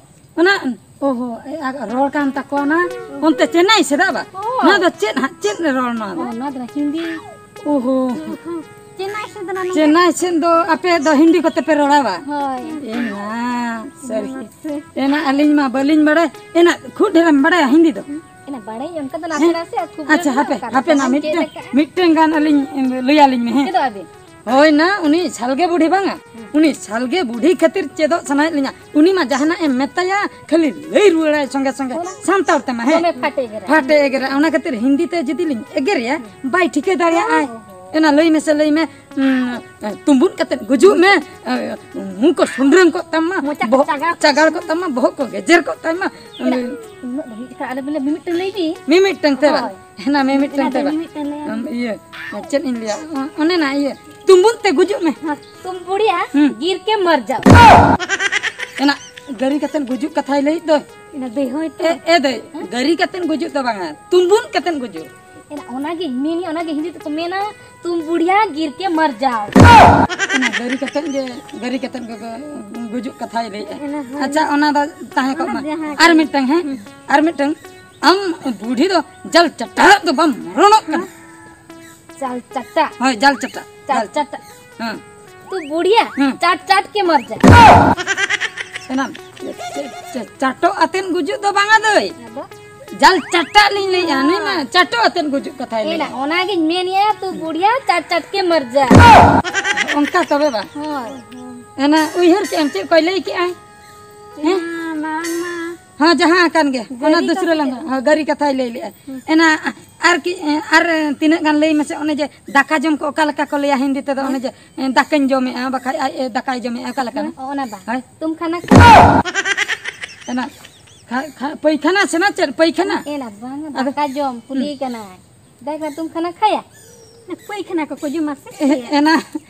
ᱚᱱᱟ, ᱚ ᱦᱚ, ᱮ, ᱟᱨ ᱨᱚᱲ ᱠᱟᱱ ᱛᱟᱠᱚᱣᱟ ᱚᱱᱟ᱾ ᱚᱱᱛᱮ ᱪᱮᱱᱱᱟᱭ ᱥᱮᱫ ᱵᱟ? ᱦᱳᱭ᱾ ᱱᱚᱣᱟ ᱫᱚ ᱪᱮᱫ ᱦᱟᱸᱜ, ᱪᱮᱫ ᱨᱮ ᱨᱚᱲ ᱱᱚᱣᱟ ᱫᱚ? ᱚ, ᱱᱚᱣᱟ ᱫᱚ ᱦᱤᱱᱫᱤ᱾ ᱚ ᱦᱚ᱾ ᱪᱮᱱᱱᱟᱭ ᱥᱮᱫ ᱫᱚ ᱱᱚᱝᱠᱟ᱾ ᱪᱮᱱᱱᱟᱭ ᱥᱮᱫ ᱫᱚ ᱟᱯᱮ ᱫᱚ ᱦᱤᱱᱫᱤ ᱠᱚᱛᱮ ᱯᱮ ᱨᱚᱲᱟ ᱵᱟ? ᱦᱳᱭ᱾ ᱮ ᱢᱟ, ᱥᱟᱹᱨᱤ᱾ ᱢᱟᱥᱮ᱾ ᱮᱱᱟ ᱟᱹᱞᱤᱧ ᱢᱟ ᱵᱟᱹᱞᱤᱧ ᱵᱟᱲᱟᱭ᱾ ᱮᱱᱟ ᱠᱷᱩᱵ ᱰᱷᱮᱨᱮᱢ ᱵᱟᱲᱟᱭᱟ ᱦᱤᱱᱫᱤ ᱫᱚ? ᱮᱱᱟ ᱵᱟᱲᱟᱭᱟᱹᱧ ᱚᱱᱠᱟ ᱫᱚ ᱱᱟᱥᱮ ᱦᱮᱸ? ᱱᱟᱥᱮ, ᱟᱨ ᱠᱷᱩᱵ ᱟᱪᱪᱷᱟ, ᱰᱷᱮᱨ ᱫᱚ ᱦᱟᱯᱮ, ᱚᱠᱟ ᱦᱟᱯᱮ ᱞᱮᱠᱟ ᱱᱟ ᱵᱚᱱ ᱪᱮᱫ ᱢᱤᱫᱴᱟᱝ, ᱟᱠᱟᱜᱼᱟ᱾ ᱢᱤᱫᱴᱟᱝ ᱜᱟᱱ ᱟᱹᱞᱤᱧ, ᱮᱢ, ᱞᱟᱹᱭᱟᱞᱤᱧ ᱢᱮ, ᱦᱮᱸ? ᱪᱮᱫᱚᱜ ᱟᱹᱵᱤᱱ? ᱦᱳᱭ ᱱᱟ, ᱩᱱᱤ ᱥᱟᱞᱜᱮ ᱵᱩᱰᱷᱤ ᱵᱟᱝᱟ? ᱦᱩᱸ᱾ ᱩᱱᱤ ᱥᱟᱞᱜᱮ ᱵᱩᱰᱷᱤ ᱠᱷᱟᱹᱛᱤᱨ ᱪᱮᱫᱚᱜ ᱥᱟᱱᱟᱭᱮᱫ ᱞᱤᱧᱟ᱾ ᱩᱱᱤ ᱢᱟ ᱡᱟᱦᱟᱱᱟᱜ ᱮᱢ ᱢᱮᱛᱟᱭᱟ, ᱠᱷᱟᱹᱞᱤ ᱞᱟᱹᱭ ᱨᱩᱣᱟᱹᱲᱟᱭ ᱥᱚᱸᱜᱮ ᱥᱚᱸᱜᱮ, ᱚᱱᱟ ᱥᱟᱱᱛᱟᱲ ᱛᱮᱢᱟ, ᱦᱮᱸ᱾ ᱫᱚᱢᱮ ᱯᱷᱟᱴᱮ ᱮᱜᱮᱨᱟ᱾ ᱯᱷᱟᱴᱮ ᱮᱜᱮᱨᱟ᱾ ᱚᱱᱟ ᱠᱷᱟᱹᱛᱤᱨ ᱦᱤᱱᱫᱤ ᱛᱮ ᱡᱩᱫᱤ ᱞᱤᱧ ᱮᱜᱮᱨᱮᱭᱟ, ᱦᱩᱸ᱾ ᱵᱟᱭ ᱴᱷᱤᱠᱟᱹ ᱫᱟᱲᱮᱭᱟᱜᱼᱟᱭ᱾ ᱦᱳᱭ, ᱦᱳᱭ, ᱦᱳᱭ᱾ ᱚᱱᱟ ᱞᱟᱹᱭ ᱢᱮᱥᱮ, ᱞᱟᱹᱭ ᱢᱮ, ᱩᱸ, ᱛᱩᱸᱵᱩᱫ ᱠᱟᱛᱮᱫ ᱜᱩᱡᱩᱜ ᱢᱮ, ᱮ, ᱢᱩ ᱠᱚ ᱥᱩᱸᱰᱨᱟᱹᱝ ᱠᱚᱜ ᱛᱟᱢ ᱢᱟ, ᱢᱚᱪᱟ ᱠᱚ ᱵᱚᱦᱚᱜ ᱪᱟᱜᱟᱲ᱾ ᱪᱟᱜᱟᱲ ᱠᱚᱜ ᱛᱟᱢ ᱢᱟ, ᱵᱚᱦᱚᱜ ᱠᱚ ᱜᱮᱡᱮᱨ ᱠᱚᱜ ᱛᱟᱢ ᱢᱟ᱾ ᱮᱱᱟ, ᱩᱱᱟᱹᱜ ᱫᱚ ᱢᱤᱫ ᱡᱚᱠᱷᱟ ᱟᱞᱮ ᱵᱚᱞᱮ ᱢᱤᱢᱤᱫᱴᱟᱝ ᱞᱟᱹᱭ ᱵᱤᱱ᱾ ᱢᱤᱢᱤᱫᱴᱟᱝ ᱛᱮ ᱵᱟᱝ? ᱦᱳᱭ᱾ ᱦᱮᱱᱟ, ᱢᱤᱢᱤᱫᱴᱟᱝ ᱮᱱᱟ ᱛᱮ ᱫᱚ ᱵᱟᱝ? ᱢᱤᱢᱤᱫᱴᱟᱝ ᱞᱟᱹᱭ ᱟᱢ᱾ ᱟᱢ, ᱤᱭᱟᱹ, ᱪᱮᱫ ᱤᱧ ᱞᱟᱹᱭᱟ? ᱚ-, ᱚᱱᱮ ᱱᱟ, ᱤᱭᱟᱹ, ᱛᱩᱸᱵᱩᱫ ᱛᱮ ᱜᱩᱡᱩᱜ ᱢᱮ᱾ ᱦᱮᱸ, ᱛᱩᱢ ᱵᱩᱲᱤᱭᱟ, ᱦᱩᱸ᱾ ᱜᱤᱨ ᱠᱮ ᱢᱟᱨ ᱡᱟᱣ᱾ ᱮᱱᱟ, ᱜᱟᱹᱨᱤ ᱠᱟᱛᱮᱱ ᱜᱩᱡᱩᱜ ᱠᱟᱛᱷᱟᱭ ᱞᱟᱹᱭᱮᱫ ᱫᱚᱭ᱾ ᱮᱱᱟ, ᱫᱟᱹᱭ, ᱦᱳᱭ ᱛᱚ᱾ ᱮ, ᱮ ᱫᱟᱹᱭ, ᱦᱮᱸ? ᱜᱟᱹᱨᱤ ᱠᱟᱛᱮᱱ ᱜᱩᱡᱩᱜ ᱫᱚ ᱵᱟᱝᱟ, ᱛᱩᱸᱵᱩᱫ ᱠᱟᱛᱮᱱ ᱜᱩᱡᱩᱜ᱾ ᱮᱱᱟ, ᱚᱱᱟᱜᱮ ᱢᱮᱱᱮ, ᱚᱱᱟᱜᱮ ᱦᱤᱱᱫᱤ ᱛᱮᱠᱚ ᱢᱮᱱᱟ, "ᱛᱩᱢ ᱵᱩᱲᱤᱭᱟ ᱜᱤᱨ ᱠᱮ ᱢᱟᱨ ᱡᱟᱣ᱾" ᱮᱱᱟ, ᱜᱟᱹᱨᱤ ᱠᱟᱛᱮᱱ ᱜᱮ, ᱜᱟᱹᱨᱤ ᱠᱟᱛᱮᱱ ᱜᱮ ᱜᱩᱡᱩᱜ ᱠᱟᱛᱷᱟᱭ ᱞᱟᱹᱭᱮᱫᱼᱟ᱾ ᱮᱱᱟ, ᱦᱳᱭ᱾ ᱟᱪᱪᱷᱟ, ᱚᱱᱟ ᱫᱚ ᱛᱟᱦᱮᱸ ᱠᱚᱜ ᱚᱱᱟ ᱢᱟ᱾ ᱡᱟᱦᱟᱸ ᱟᱨ ᱜᱮ᱾ ᱢᱤᱫᱴᱟᱝ, ᱦᱮᱸ? ᱦᱩᱸ᱾ ᱟᱨ ᱢᱤᱫᱴᱟᱝ, ᱟᱢ ᱵᱩᱰᱷᱤ ᱫᱚ ᱡᱟᱞ ᱪᱟᱴᱟᱜ ᱫᱚ ᱵᱟᱢ ᱢᱚᱨᱚᱱᱚᱜ ᱠᱟᱱᱟ᱾ ᱦᱮᱸ? ᱡᱟᱞ ᱪᱟᱴᱟᱜ? ᱦᱳᱭ, ᱡᱟᱞ ᱪᱟᱴᱟᱜ᱾ ᱡᱟᱞ ᱪᱟᱴᱟᱜ᱾ ᱦᱮᱸ᱾ ᱛᱩ ᱵᱩᱲᱤᱭᱟ, ᱦᱮᱸ᱾ ᱪᱟᱴ ᱪᱟᱴ ᱠᱮ ᱢᱟᱨ ᱡᱟ᱾ ᱮᱱᱟᱢ, ᱪᱟ-, ᱪᱟ-, ᱪᱟᱴᱚᱜ ᱟᱛᱮᱱ ᱜᱩᱡᱩᱜ ᱫᱚ ᱵᱟᱝᱟ ᱫᱟᱹᱭ᱾ ᱟᱫᱚ? ᱡᱟᱞ ᱪᱟᱴᱟᱜ ᱞᱤᱧ ᱞᱟᱹᱭᱮᱜᱼᱟ, ᱱᱩᱭ ᱢᱟ ᱪᱟᱴᱚᱜ ᱟᱛᱮᱱ ᱜᱩᱡᱩᱜ ᱠᱟᱛᱷᱟᱭ ᱮᱱᱟ, ᱞᱟᱹᱭᱮᱜᱼᱟ᱾ ᱚᱱᱟᱜᱤᱧ ᱢᱮᱱᱮᱜᱼᱟ, ᱛᱩ ᱵᱩᱲᱤᱭᱟ, ᱪᱟᱴ ᱪᱟᱴ ᱠᱮ ᱢᱟᱨ ᱡᱟ᱾ ᱚᱱᱠᱟ ᱛᱚᱵᱮ ᱵᱟ? ᱦᱳᱭ᱾ ᱮᱱᱟ ᱩᱭᱦᱟᱹᱨ ᱠᱮᱜᱼᱟᱢ ᱪᱮᱫ ᱠᱚᱭ ᱞᱟᱹᱭ ᱠᱮᱜᱼᱟᱭ? ᱦᱮᱸ? ᱢᱟ, ᱢᱟᱲᱟᱝ ᱢᱟ ᱦᱮᱸ, ᱡᱟᱦᱟᱸ ᱟᱠᱟᱱ ᱜᱮ, ᱚᱱᱟ ᱜᱟᱹᱨᱤ ᱫᱩᱥᱨᱟᱹ ᱠᱟᱛᱷᱟ ᱞᱟᱝ ᱜᱮ᱾ ᱦᱮᱸ, ᱜᱟᱹᱨᱤ ᱠᱟᱛᱷᱟᱭ ᱞᱟᱹᱭ ᱞᱮᱜᱼᱟ᱾ ᱦᱩᱸ᱾ ᱮᱱᱟ, ᱟᱨ ᱠᱤ, ᱟᱨ ᱛᱤᱱᱟᱹᱜ ᱜᱟᱱ ᱞᱟᱹᱭ ᱢᱮᱥᱮ, ᱚᱱᱮ ᱡᱮ ᱫᱟᱠᱟ ᱡᱚᱢ ᱠᱚ ᱚᱠᱟ ᱞᱮᱠᱟ ᱠᱚ ᱞᱟᱹᱭᱟ ᱦᱤᱱᱫᱤ ᱛᱮᱫᱚ? ᱦᱮᱸ᱾ ᱚᱱᱮ ᱡᱮ, ᱮ, ᱫᱟᱠᱟᱧ ᱡᱚᱢᱮᱜᱼᱟ, ᱵᱟᱠᱷᱟᱡ ᱟᱡ ᱮ ᱫᱟᱠᱟᱭ ᱡᱚᱢᱮᱜᱼᱟ, ᱚᱠᱟ ᱞᱮᱠᱟᱱᱟ? ᱦᱮᱸ, ᱚᱱᱟ ᱵᱟᱝ᱾ ᱦᱳᱭ᱾ ᱛᱩᱢ ᱠᱷᱟᱱᱟ ᱠᱷᱟ-, ᱮᱱᱟ, ᱠᱷᱟ-, ᱠᱷᱟ-, ᱯᱟᱹᱭᱠᱷᱟᱱᱟ ᱥᱮ ᱱᱟ ᱪᱮᱫ? ᱯᱟᱹᱭᱠᱷᱟᱱᱟ? ᱮᱱᱟ ᱵᱟᱝ, ᱟᱫᱚ ᱫᱟᱠᱟ ᱡᱚᱢ ᱠᱩᱞᱤ ᱦᱩᱸ᱾ ᱠᱟᱱᱟᱭ᱾ ᱫᱟᱠᱟ ᱛᱩᱢ ᱠᱷᱟᱱᱟ ᱠᱷᱟᱭᱟ? ᱯᱟᱹᱭᱠᱷᱟᱱᱟ ᱠᱚᱠᱚ ᱡᱚᱢᱟ ᱥᱮ ᱮ-, ᱪᱮᱫ? ᱮᱱᱟ,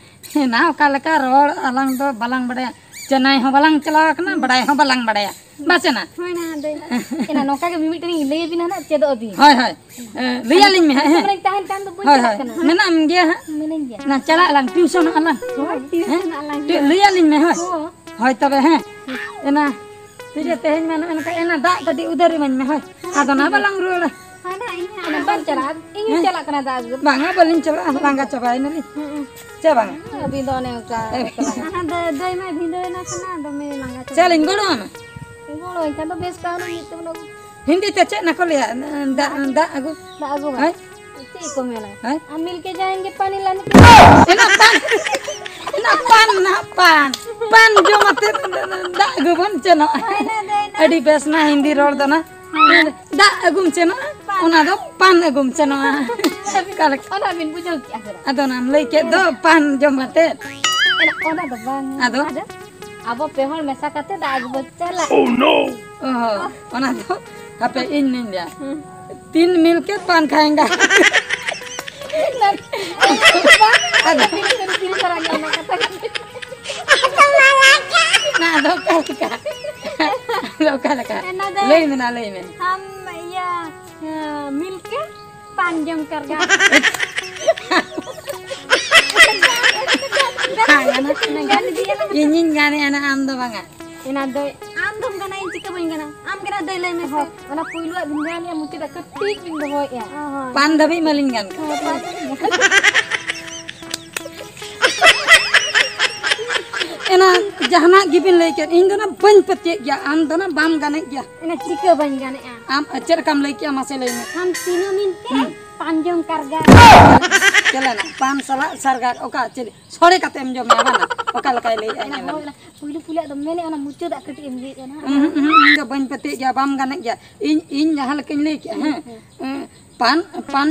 ᱮᱱᱟ ᱚᱠᱟ ᱞᱮᱠᱟ ᱨᱚᱲ ᱟᱞᱟᱝ ᱫᱚ ᱵᱟᱞᱟᱝ ᱵᱟᱰᱟᱭᱟ᱾ ᱪᱮᱱᱱᱟᱭ ᱦᱚᱸ ᱵᱟᱞᱟᱝ ᱪᱟᱞᱟᱣ ᱟᱠᱟᱱᱟ, ᱦᱩᱸ᱾ ᱵᱟᱰᱟᱭ ᱦᱚᱸ ᱵᱟᱞᱟᱝ ᱵᱟᱰᱟᱭᱟ᱾ ᱵᱟᱥᱮᱱᱟ? ᱦᱳᱭ ᱱᱟ, ᱟᱫᱚ ᱮᱱᱟ ᱱᱚᱝᱠᱟ ᱜᱮ ᱢᱤᱢᱤᱫᱴᱮᱱ ᱤᱧ ᱞᱟᱹᱭ ᱟᱵᱤᱱᱟ ᱱᱟᱜ, ᱪᱮᱫᱚᱜ ᱟᱵᱤᱱ᱾ ᱦᱳᱭ, ᱦᱳᱭ᱾ ᱮ, ᱞᱟᱹᱭᱟᱞᱤᱧ ᱢᱮ ᱦᱟᱸᱜ, ᱦᱮᱸ᱾ ᱛᱟᱦᱮᱱ ᱠᱷᱟᱱ ᱫᱚ ᱵᱟᱹᱧ ᱦᱳᱭ, ᱪᱟᱞᱟᱜ ᱦᱳᱭ᱾ ᱠᱟᱱᱟ᱾ ᱢᱮᱱᱟᱜ ᱮᱢ ᱜᱮᱭᱟ ᱦᱟᱸᱜ᱾ ᱢᱤᱱᱟᱹᱧ ᱜᱮᱭᱟ᱾ ᱱᱟ, ᱪᱟᱞᱟᱜ ᱟᱞᱟᱝ, ᱴᱤᱭᱩᱥᱚᱱᱚᱜ ᱟᱞᱟᱝ᱾ ᱦᱳᱭ, ᱦᱮᱸ? ᱴᱤᱭᱩᱥᱚᱱᱚᱜ ᱟᱞᱟᱝ᱾ ᱴᱤ-, ᱞᱟᱹᱭᱟᱞᱤᱧ ᱢᱮ, ᱦᱳᱭ᱾ ᱦᱳᱭ᱾ ᱦᱳᱭ, ᱛᱚᱵᱮ, ᱦᱮᱸ᱾ ᱮᱱᱟ, ᱛᱤᱨᱮ ᱛᱮᱦᱮᱧ ᱢᱟ ᱱᱚᱜᱼᱚ ᱱᱚᱝᱠᱟ, ᱮᱱᱟ ᱫᱟᱜ ᱠᱟᱹᱴᱤᱡ ᱩᱫᱟᱹᱨ ᱤᱢᱟᱹᱧ ᱢᱮ, ᱦᱳᱭ᱾ ᱦᱳᱭ, ᱟᱫᱚ ᱱᱟ ᱴᱷᱤᱠ ᱜᱮᱭᱟ᱾ ᱵᱟᱞᱟᱝ ᱨᱩᱣᱟᱹᱲᱟ᱾ ᱦᱳᱭ, ᱱᱟ, ᱤᱧ ᱦᱚᱸ ᱚᱱᱟ ᱵᱟᱢ ᱪᱟᱞᱟᱜᱼᱟ? ᱤᱧ ᱦᱚᱸᱧ ᱦᱮᱸ? ᱪᱟᱞᱟᱜ ᱠᱟᱱᱟ ᱫᱟᱜ ᱟᱹᱜᱩ᱾ ᱵᱟᱝᱟ, ᱵᱟᱹᱞᱤᱧ ᱪᱟᱞᱟᱜᱼᱟ, ᱞᱟᱸᱜᱟ ᱪᱟᱵᱟᱭᱮᱱᱟᱞᱤᱧ᱾ ᱦᱩᱸ, ᱦᱩᱸ᱾ ᱪᱮ ᱵᱟᱝᱟ? ᱟᱹᱵᱤᱱ ᱫᱚ ᱚᱱᱮ ᱚᱱᱠᱟ ᱮ᱾ ᱮᱠᱞᱟ᱾ ᱟᱦᱟ, ᱫᱟᱹᱭ, ᱫᱟᱹᱭ ᱢᱟᱭ ᱵᱷᱤᱸᱫᱟᱹᱲ ᱮᱱᱟ ᱥᱮ ᱱᱟ, ᱫᱚᱢᱮ ᱞᱟᱸᱜᱟ ᱪᱟᱵᱟ᱾ ᱪᱟᱞᱤᱧ ᱜᱚᱲᱚ ᱟᱢᱟ? ᱜᱚᱲᱚ ᱮᱱᱠᱷᱟᱱ ᱫᱚ ᱵᱮᱥ ᱠᱟᱹᱦᱱᱤ ᱢᱤᱫ ᱛᱮᱵᱚᱱ ᱟᱹᱜᱩ᱾ ᱦᱤᱱᱫᱤ ᱛᱮ ᱪᱮᱫ ᱱᱟ ᱠᱚ ᱞᱟᱹᱭᱟ? ᱫᱟᱜ, ᱫᱟᱜ ᱟᱹᱜᱩ᱾ ᱫᱟᱜ ᱟᱹᱜᱩ ᱵᱟᱝ? ᱦᱳᱭ᱾ ᱪᱮᱫ ᱠᱚ ᱢᱮᱱᱟ? ᱦᱮᱸ? ᱟᱢ ᱢᱤᱞᱠᱮ ᱡᱟᱭᱮᱱᱜᱮ ᱯᱟᱱᱤ ᱞᱟᱱᱤ ᱠᱚ᱾ ᱮᱱᱟ ᱯᱟᱱ, ᱮᱱᱟ ᱯᱟᱱ, ᱮᱱᱟ ᱯᱟᱱ, ᱯᱟᱱ ᱡᱚᱢ ᱟᱛᱮ ᱫᱟᱜ ᱟᱹᱜᱩ ᱵᱚᱱ ᱪᱮᱱᱚᱜᱼᱟ᱾ ᱦᱳᱭ, ᱱᱟ, ᱫᱟᱹᱭ, ᱱᱟ᱾ ᱟᱹᱰᱤ ᱵᱮᱥ ᱱᱟ ᱦᱤᱱᱫᱤ ᱨᱚᱲ ᱫᱚ ᱱᱟ᱾ ᱦᱳᱭ, ᱱᱟ᱾ ᱫᱟᱜ ᱟᱹᱜᱩᱢ ᱪᱮᱱᱚᱜᱼᱟ, ᱯᱟᱱ᱾ ᱚᱱᱟ ᱫᱚ ᱯᱟᱱ ᱟᱹᱜᱩᱢ ᱪᱮᱱᱚᱜᱼᱟ᱾ ᱚᱠᱟ ᱞᱮᱠᱟ? ᱚᱱᱟ ᱵᱤᱱ ᱵᱩᱡᱷᱟᱹᱣ ᱠᱮᱜᱼᱟ ᱥᱮ ᱵᱟᱝ? ᱟᱫᱚ ᱚᱱᱟᱢ ᱞᱟᱹᱭ ᱠᱮᱫ ᱫᱚ ᱯᱟᱱ ᱡᱚᱢ ᱟᱛᱮ᱾ ᱚᱱᱟ, ᱚᱱᱟ ᱫᱚ ᱵᱟᱝ᱾ ᱟᱫᱚ? ᱟᱫᱚ ᱟᱵᱚ ᱯᱮ ᱦᱚᱲ ᱢᱮᱥᱟ ᱠᱟᱛᱮ ᱫᱟᱜ ᱟᱹᱜᱩ ᱵᱚᱱ ᱪᱟᱞᱟᱜᱼᱟ᱾ ᱚ, ᱦᱚᱸ, ᱚᱱᱟ ᱫᱚ ᱦᱟᱯᱮ ᱤᱧ ᱱᱟᱹᱧ ᱞᱟᱹᱭᱟ᱾ ᱦᱩᱸ᱾ ᱛᱤᱱ ᱢᱤᱞᱠᱮ ᱯᱟᱱ ᱠᱷᱟᱭᱮᱝᱜᱟ᱾ ᱟᱫᱚ ᱚᱱᱟ ᱫᱚ ᱚᱠᱟ ᱞᱮᱠᱟ? ᱟᱫᱚ ᱚᱠᱟ ᱞᱮᱠᱟ? ᱚᱱᱟ ᱫᱚ ᱞᱟᱹᱭ ᱢᱮ ᱱᱟ, ᱞᱟᱹᱭ ᱢᱮ᱾ ᱦᱟᱢ ᱤᱭᱟᱹ, ᱢᱤᱞᱠᱮ ᱯᱟᱱ ᱡᱚᱢ ᱠᱟᱨᱜᱟ᱾ ᱵᱟᱝ, ᱚᱱᱟ ᱤᱧᱤᱧ ᱜᱟᱱᱮᱜᱼᱟ ᱱᱟ, ᱟᱢ ᱫᱚ ᱵᱟᱝᱟ᱾ ᱮᱱᱟ ᱫᱟᱹᱭ, ᱟᱢ ᱫᱚᱢ ᱜᱟᱱᱟ, ᱤᱧ ᱪᱤᱠᱟᱹ ᱵᱟᱹᱧ ᱜᱟᱱᱟ? ᱟᱢ ᱜᱮ ᱱᱟ ᱫᱟᱹᱭ ᱞᱟᱹᱭ ᱢᱮ ᱥᱮ᱾ ᱦᱚᱸ, ᱚᱱᱟ ᱯᱩᱭᱞᱩᱣᱟᱜ ᱵᱤᱱ ᱜᱟᱱᱮᱜᱼᱟ, ᱢᱩᱪᱟᱹᱫᱟᱜ ᱠᱟᱹᱴᱤᱡ ᱵᱤᱱ ᱫᱚᱦᱚᱭᱮᱜᱼᱟ᱾ ᱚ, ᱦᱚᱸ᱾ ᱯᱟᱱ ᱫᱷᱟᱹᱵᱤᱡ ᱢᱟᱞᱤᱧ ᱜᱟᱱ ᱠᱟᱜ᱾ ᱦᱚᱸ, ᱯᱟᱱ ᱫᱷᱟᱹᱵᱤᱡ᱾ ᱮᱱᱟ ᱡᱟᱦᱟᱱᱟᱜ ᱜᱮᱵᱤᱱ ᱞᱟᱹᱭ ᱠᱮᱫ, ᱤᱧ ᱫᱚ ᱱᱟ ᱵᱟᱹᱧ ᱯᱟᱹᱛᱭᱟᱹᱜ ᱜᱮᱭᱟ, ᱟᱢ ᱫᱚ ᱱᱟ ᱵᱟᱢ ᱜᱟᱱᱮᱜ ᱜᱮᱭᱟ᱾ ᱮᱱᱟ ᱪᱤᱠᱟᱹ ᱵᱟᱹᱧ ᱜᱟᱱᱮᱜᱼᱟ? ᱟᱢ ᱪᱮᱫ ᱞᱮᱠᱟᱢ ᱞᱟᱹᱭ ᱠᱮᱜᱼᱟ, ᱢᱟᱥᱮ ᱞᱟᱹᱭ ᱢᱮ᱾ ᱟᱢ ᱛᱤᱱᱟᱹᱜ ᱢᱤᱱ ᱛᱮ ᱦᱩᱸ᱾ ᱯᱟᱱ ᱡᱚᱢ ᱠᱟᱨᱜᱟ᱾ ᱪᱮᱫ ᱞᱮᱱᱟ? ᱯᱟᱱ ᱥᱟᱞᱟᱜ ᱥᱟᱨᱜᱟ, ᱚᱠᱟ ᱪᱮᱫ ᱥᱚᱲᱮ ᱠᱟᱛᱮ ᱮᱢ ᱡᱚᱢ ᱧᱟᱢᱟ ᱱᱟ? ᱚᱠᱟ ᱞᱮᱠᱟᱭ ᱞᱟᱹᱭᱮᱜᱼᱟ, ᱚᱱᱟ ᱧᱮᱞ ᱢᱮ᱾ ᱦᱳᱭ, ᱚᱱᱟ ᱯᱩᱭᱞᱩ ᱯᱩᱭᱞᱩ ᱟᱫᱚ ᱢᱮᱱᱮᱫ, ᱚᱱᱟ ᱢᱩᱪᱟᱹᱫᱟᱜ ᱠᱟᱹᱴᱤᱡ ᱮᱢ ᱞᱟᱹᱭᱮᱫ ᱠᱟᱱᱟ᱾ ᱩᱸᱦᱩᱸ, ᱩᱸᱦᱩᱸ, ᱤᱧ ᱫᱚ ᱵᱟᱹᱧ ᱯᱟᱹᱛᱭᱟᱹᱜ ᱜᱮᱭᱟ, ᱵᱟᱢ ᱜᱟᱱᱮᱫ ᱜᱮᱭᱟ᱾ ᱤᱧ, ᱤᱧ ᱡᱟᱦᱟᱸ ᱞᱮᱠᱟᱧ ᱞᱟᱹᱭ ᱠᱮᱜᱼᱟ, ᱦᱮᱸ? ᱦᱮᱸ᱾ ᱮᱸ, ᱯᱟᱱ, ᱯᱟᱱ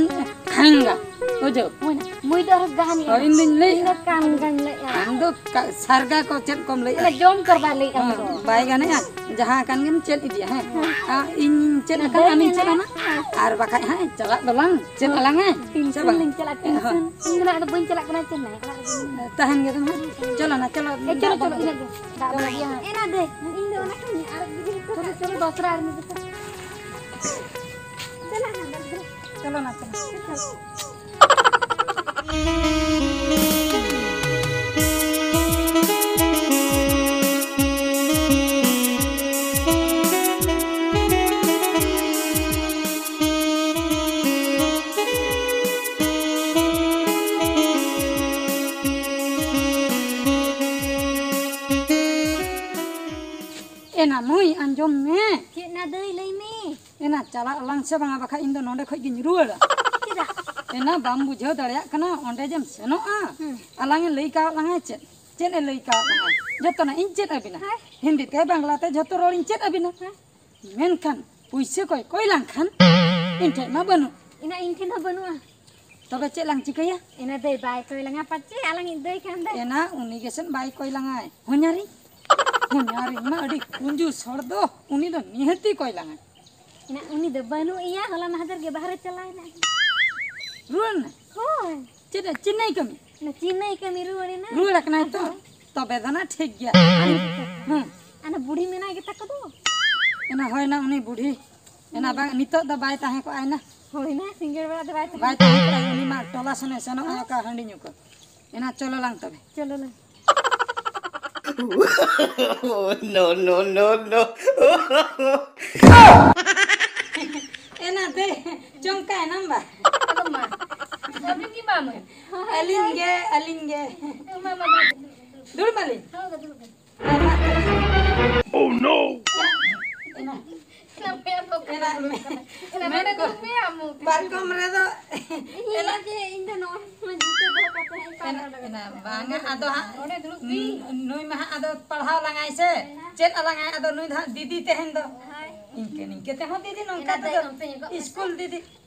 ᱠᱷᱟᱝᱜᱟ, ᱵᱩᱡᱷᱟᱹᱣ? ᱦᱳᱭ ᱱᱟ, ᱢᱩᱭ ᱫᱚ ᱟᱨᱦᱚᱸ ᱜᱟᱱ ᱦᱳᱭ, ᱤᱧ ᱫᱩᱧ ᱞᱟᱹᱭ ᱤᱧ ᱫᱚ ᱠᱟᱱ ᱜᱟᱱ ᱞᱟᱹᱭᱮᱫᱼᱟ᱾ ᱟᱢ ᱫᱚ ᱠᱟ-, ᱥᱟᱨᱜᱟ ᱠᱚ ᱪᱮᱫ ᱠᱚᱢ ᱞᱟᱹᱭᱮᱫᱼᱟ? ᱚᱱᱟ ᱡᱚᱢ ᱠᱚᱨᱵᱟᱨ ᱞᱟᱹᱭᱮᱫᱼᱟ ᱦᱮᱸ, ᱟᱢ ᱫᱚ᱾ ᱵᱟᱭ ᱜᱟᱱᱮᱜᱼᱟ, ᱡᱟᱦᱟᱸ ᱠᱟᱱ ᱜᱮᱢ ᱪᱮᱫ ᱤᱫᱤᱭᱟ, ᱦᱮᱸ? ᱦᱮᱸ᱾ ᱟᱨ ᱤᱧ ᱪᱮᱫ ᱞᱮᱠᱷᱟᱱ ᱵᱟᱹᱧ ᱟᱢᱤᱧ ᱪᱮᱫ ᱢᱮᱱᱟ᱾ ᱟᱢᱟ, ᱟᱨ ᱵᱟᱠᱷᱟᱡ ᱦᱟᱸᱜ ᱪᱟᱞᱟᱜ ᱫᱚᱞᱟᱝ ᱪᱮᱫ ᱦᱮᱸ᱾ ᱟᱞᱟᱝ ᱦᱮᱸ᱾ ᱥᱮ ᱴᱤᱭᱩᱥᱚᱱ ᱵᱟᱝ? ᱞᱤᱧ ᱪᱟᱞᱟᱜ, ᱦᱮᱸ᱾ ᱴᱤᱭᱩᱥᱚᱱ᱾ ᱤᱧ ᱫᱚ ᱱᱟᱜ ᱟᱫᱚ ᱵᱟᱹᱧ ᱪᱟᱞᱟᱜ ᱠᱟᱱᱟ, ᱪᱮᱫ ᱱᱟᱜ ᱚᱲᱟᱜ ᱨᱮᱜᱮ ᱢᱮᱱᱟᱹᱧᱟ᱾ ᱛᱟᱦᱮᱱ ᱜᱮ ᱛᱚ ᱦᱟᱸᱜ᱾ ᱮ, ᱪᱚᱞᱚ, ᱪᱚᱞᱚ, ᱤᱱᱟᱹᱜ ᱜᱮ᱾ ᱫᱟᱜ ᱵᱚᱱ ᱟᱹᱜᱩᱭᱟ ᱦᱟᱸᱜ᱾ ᱮᱱᱟ ᱫᱮ, ᱤᱧ ᱫᱚ ᱚᱱᱟ ᱠᱷᱚᱱ ᱟᱨ ᱪᱚᱞᱚ, ᱪᱚᱞᱚ, ᱫᱚᱥᱨᱟ ᱟᱨ ᱢᱤᱫ ᱫᱚᱥᱨᱟ᱾ ᱪᱟᱞᱟᱜ ᱦᱟᱸᱜ, ᱫᱚᱥᱨᱟ᱾ ᱪᱚᱞᱚ ᱱᱟ, ᱪᱚᱞᱚ᱾ ᱮᱱᱟ ᱢᱟᱹᱭ, ᱟᱸᱡᱚᱢ ᱢᱮ᱾ ᱪᱮᱫ ᱱᱟ ᱫᱟᱹᱭ, ᱞᱟᱹᱭ ᱢᱮ᱾ ᱮᱱᱟ ᱪᱟᱞᱟᱜ ᱟᱞᱟᱝ ᱥᱮ ᱵᱟᱝᱟ, ᱵᱟᱠᱷᱟᱡ ᱤᱧ ᱫᱚ ᱱᱚᱸᱰᱮ ᱠᱷᱚᱡ ᱜᱤᱧ ᱨᱩᱣᱟᱹᱲᱟ᱾ ᱪᱮᱫᱟᱜ? ᱮᱱᱟ ᱵᱟᱢ ᱵᱩᱡᱷᱟᱹᱣ ᱫᱟᱲᱮᱭᱟᱜ ᱠᱟᱱᱟ, ᱚᱸᱰᱮ ᱡᱮᱢ ᱥᱮᱱᱚᱜᱼᱟ᱾ ᱦᱩᱸ᱾ ᱟᱞᱟᱝ ᱮ ᱞᱟᱹᱭ ᱠᱟᱣᱟᱫ ᱞᱟᱝᱟ ᱪᱮᱫ? ᱪᱮᱫ ᱮ ᱞᱟᱹᱭ ᱠᱟᱣᱟᱫ ᱞᱟᱝᱟ? ᱡᱚᱛᱚᱱᱟᱜ ᱤᱧ ᱪᱮᱫ ᱟᱹᱵᱤᱱᱟ᱾ ᱦᱮᱸ᱾ ᱦᱤᱱᱫᱤ ᱛᱮ, ᱵᱟᱝᱞᱟ ᱛᱮ, ᱡᱷᱚᱛᱚ ᱨᱚᱲ ᱤᱧ ᱪᱮᱫ ᱟᱹᱵᱤᱱᱟ᱾ ᱦᱮᱸ᱾ ᱢᱮᱱᱠᱷᱟᱱ ᱯᱩᱭᱥᱟᱹ ᱠᱚᱭ ᱠᱚᱭ ᱞᱟᱝ ᱠᱷᱟᱱ ᱤᱧ ᱴᱷᱮᱡ ᱢᱟ ᱵᱟᱹᱱᱩᱜ᱾ ᱮᱱᱟ ᱤᱧ ᱴᱷᱮᱱ ᱦᱚᱸ ᱵᱟᱹᱱᱩᱜᱼᱟ᱾ ᱛᱚᱵᱮ ᱪᱮᱫ ᱞᱟᱝ ᱪᱤᱠᱟᱹᱭᱟ? ᱮᱱᱟ ᱫᱟᱹᱭ ᱵᱟᱭ ᱠᱚᱭ ᱞᱟᱝᱟ ᱯᱟᱪᱮ, ᱟᱞᱟᱝ ᱤᱡ ᱫᱟᱹᱭ ᱠᱷᱟᱱ ᱫᱚ᱾ ᱮᱱᱟ ᱩᱱᱤ ᱜᱮᱥᱮ ᱵᱟᱭ ᱠᱚᱭ ᱞᱟᱝᱟᱭ᱾ ᱦᱚᱧᱟᱨᱤᱧ, ᱦᱚᱧᱟᱨᱤᱧ ᱢᱟ ᱟᱹᱰᱤ ᱠᱩᱸᱡᱩᱥ ᱦᱚᱲ ᱫᱚ, ᱩᱱᱤ ᱫᱚ ᱱᱤᱦᱟᱹᱛᱤ ᱠᱚᱭ ᱞᱟᱝᱟᱭ᱾ ᱮᱱᱟ ᱩᱱᱤ ᱫᱚ ᱵᱟᱹᱱᱩᱜ ᱮᱭᱟ, ᱦᱚᱞᱟ ᱢᱟᱦᱫᱮᱨ ᱜᱮ ᱵᱟᱦᱨᱮ ᱪᱟᱞᱟᱣ ᱮᱱᱟ᱾ ᱨᱩᱣᱟᱹᱲ ᱮᱱᱟ? ᱦᱳᱭ᱾ ᱪᱮᱫ, ᱪᱮᱱᱱᱟᱭ ᱠᱟᱹᱢᱤ? ᱚᱱᱟ ᱪᱮᱱᱱᱟᱭ ᱠᱟᱹᱢᱤ ᱨᱩᱣᱟᱹᱲ ᱮᱱᱟ᱾ ᱨᱩᱣᱟᱹᱲ ᱟᱠᱟᱱᱟᱭ ᱛᱚ? ᱟᱫᱚ ᱛᱚᱵᱮ ᱫᱚ ᱱᱟ ᱴᱷᱤᱠ ᱜᱮᱭᱟ᱾ ᱦᱮᱸ᱾ ᱚᱱᱟ ᱵᱩᱲᱦᱤ ᱢᱮᱱᱟᱭ ᱜᱮᱛᱟ ᱠᱚ ᱫᱚ᱾ ᱮᱱᱟ ᱦᱳᱭ ᱱᱟ ᱩᱱᱤ ᱵᱩᱲᱦᱤ᱾ ᱮᱱᱟ ᱵᱟᱝ, ᱱᱤᱛᱚᱜ ᱫᱚ ᱵᱟᱭ ᱛᱟᱦᱮᱸ ᱠᱚᱜᱼᱟᱭ ᱱᱟ᱾ ᱦᱳᱭ ᱱᱟ, ᱥᱤᱸᱜᱟᱹᱲ ᱵᱮᱲᱟ ᱫᱚ ᱵᱟᱭ ᱛᱟᱦᱮᱸ ᱵᱟᱭ ᱛᱟᱦᱮᱸ ᱠᱚᱜᱼᱟᱭ, ᱩᱱᱤ ᱢᱟ ᱴᱚᱞᱟ ᱥᱮᱱᱮ ᱥᱮᱱᱚᱜᱼᱟ, ᱚᱠᱟ ᱦᱟᱺᱰᱤ ᱧᱩ ᱠᱚ᱾ ᱮᱱᱟ ᱪᱚᱞᱚ ᱞᱟᱝ ᱛᱚᱵᱮ᱾ ᱪᱚᱞᱚ ᱞᱟᱝ᱾ No, no, no, no. ᱮᱱᱟ ᱫᱮ, ᱪᱚᱢᱠᱟ ᱮᱱᱟᱢ ᱵᱟ? ᱟᱫᱚ ᱢᱟ, ᱟᱹᱵᱤᱱ ᱜᱮ ᱢᱟ ᱢᱟᱹᱭ᱾ ᱟᱹᱞᱤᱧ ᱜᱮ, ᱟᱹᱞᱤᱧ ᱜᱮ᱾ ᱢᱟ, ᱢᱟ, ᱫᱩᱲᱩᱵ᱾ ᱫᱩᱲᱩᱵ ᱟᱹᱞᱤᱧ᱾ ᱦᱳᱭ, ᱫᱩᱲᱩᱵ ᱵᱤᱱ᱾ Oh no! ᱮᱱᱟ, ᱮᱱᱟ, ᱮᱱᱟ, ᱮᱱᱟ, ᱱᱚᱰᱮ ᱫᱩᱲᱩᱵ ᱢᱮ, ᱟᱢ ᱯᱟᱨᱠᱚᱢ ᱨᱮᱫᱚ ᱤᱧ ᱞᱟᱹᱭ ᱠᱮᱫ, ᱤᱧ ᱫᱚ ᱱᱚᱣᱟ ᱡᱩᱛᱟᱹ ᱫᱚᱦᱚ ᱠᱟᱛᱮ ᱦᱟᱸᱜ ᱤᱧ ᱯᱟᱨᱚᱢ ᱮᱱᱟ, ᱮᱱᱟ, ᱵᱟᱝᱟ, ᱟᱫᱚ ᱦᱟᱸᱜ ᱱᱚᱰᱮ ᱫᱩᱲᱩᱵ ᱵᱤᱱ᱾ ᱱᱩᱭ ᱢᱟ ᱦᱟᱸᱜ ᱟᱫᱚ ᱯᱟᱲᱦᱟᱣ ᱞᱟᱝᱟᱭ ᱥᱮ, ᱪᱮᱫ ᱟᱞᱟᱝᱟᱭ, ᱟᱫᱚ ᱱᱩᱭ ᱫᱚ ᱦᱟᱸᱜ ᱫᱤᱫᱤ ᱛᱟᱦᱮᱱ ᱫᱚ᱾ ᱦᱳᱭ᱾ ᱤᱱᱠᱟᱹ, ᱱᱤᱝᱠᱟᱹ ᱛᱮᱦᱚᱸ ᱫᱤᱫᱤ ᱱᱚᱝᱠᱟ ᱮᱱᱟ ᱛᱮᱫᱚ ᱫᱟᱹᱭ, ᱚᱱᱛᱮ ᱧᱚᱜᱚᱜ ᱢᱮᱥᱮ᱾ ᱤᱥᱠᱩᱞ ᱫᱤᱫᱤ᱾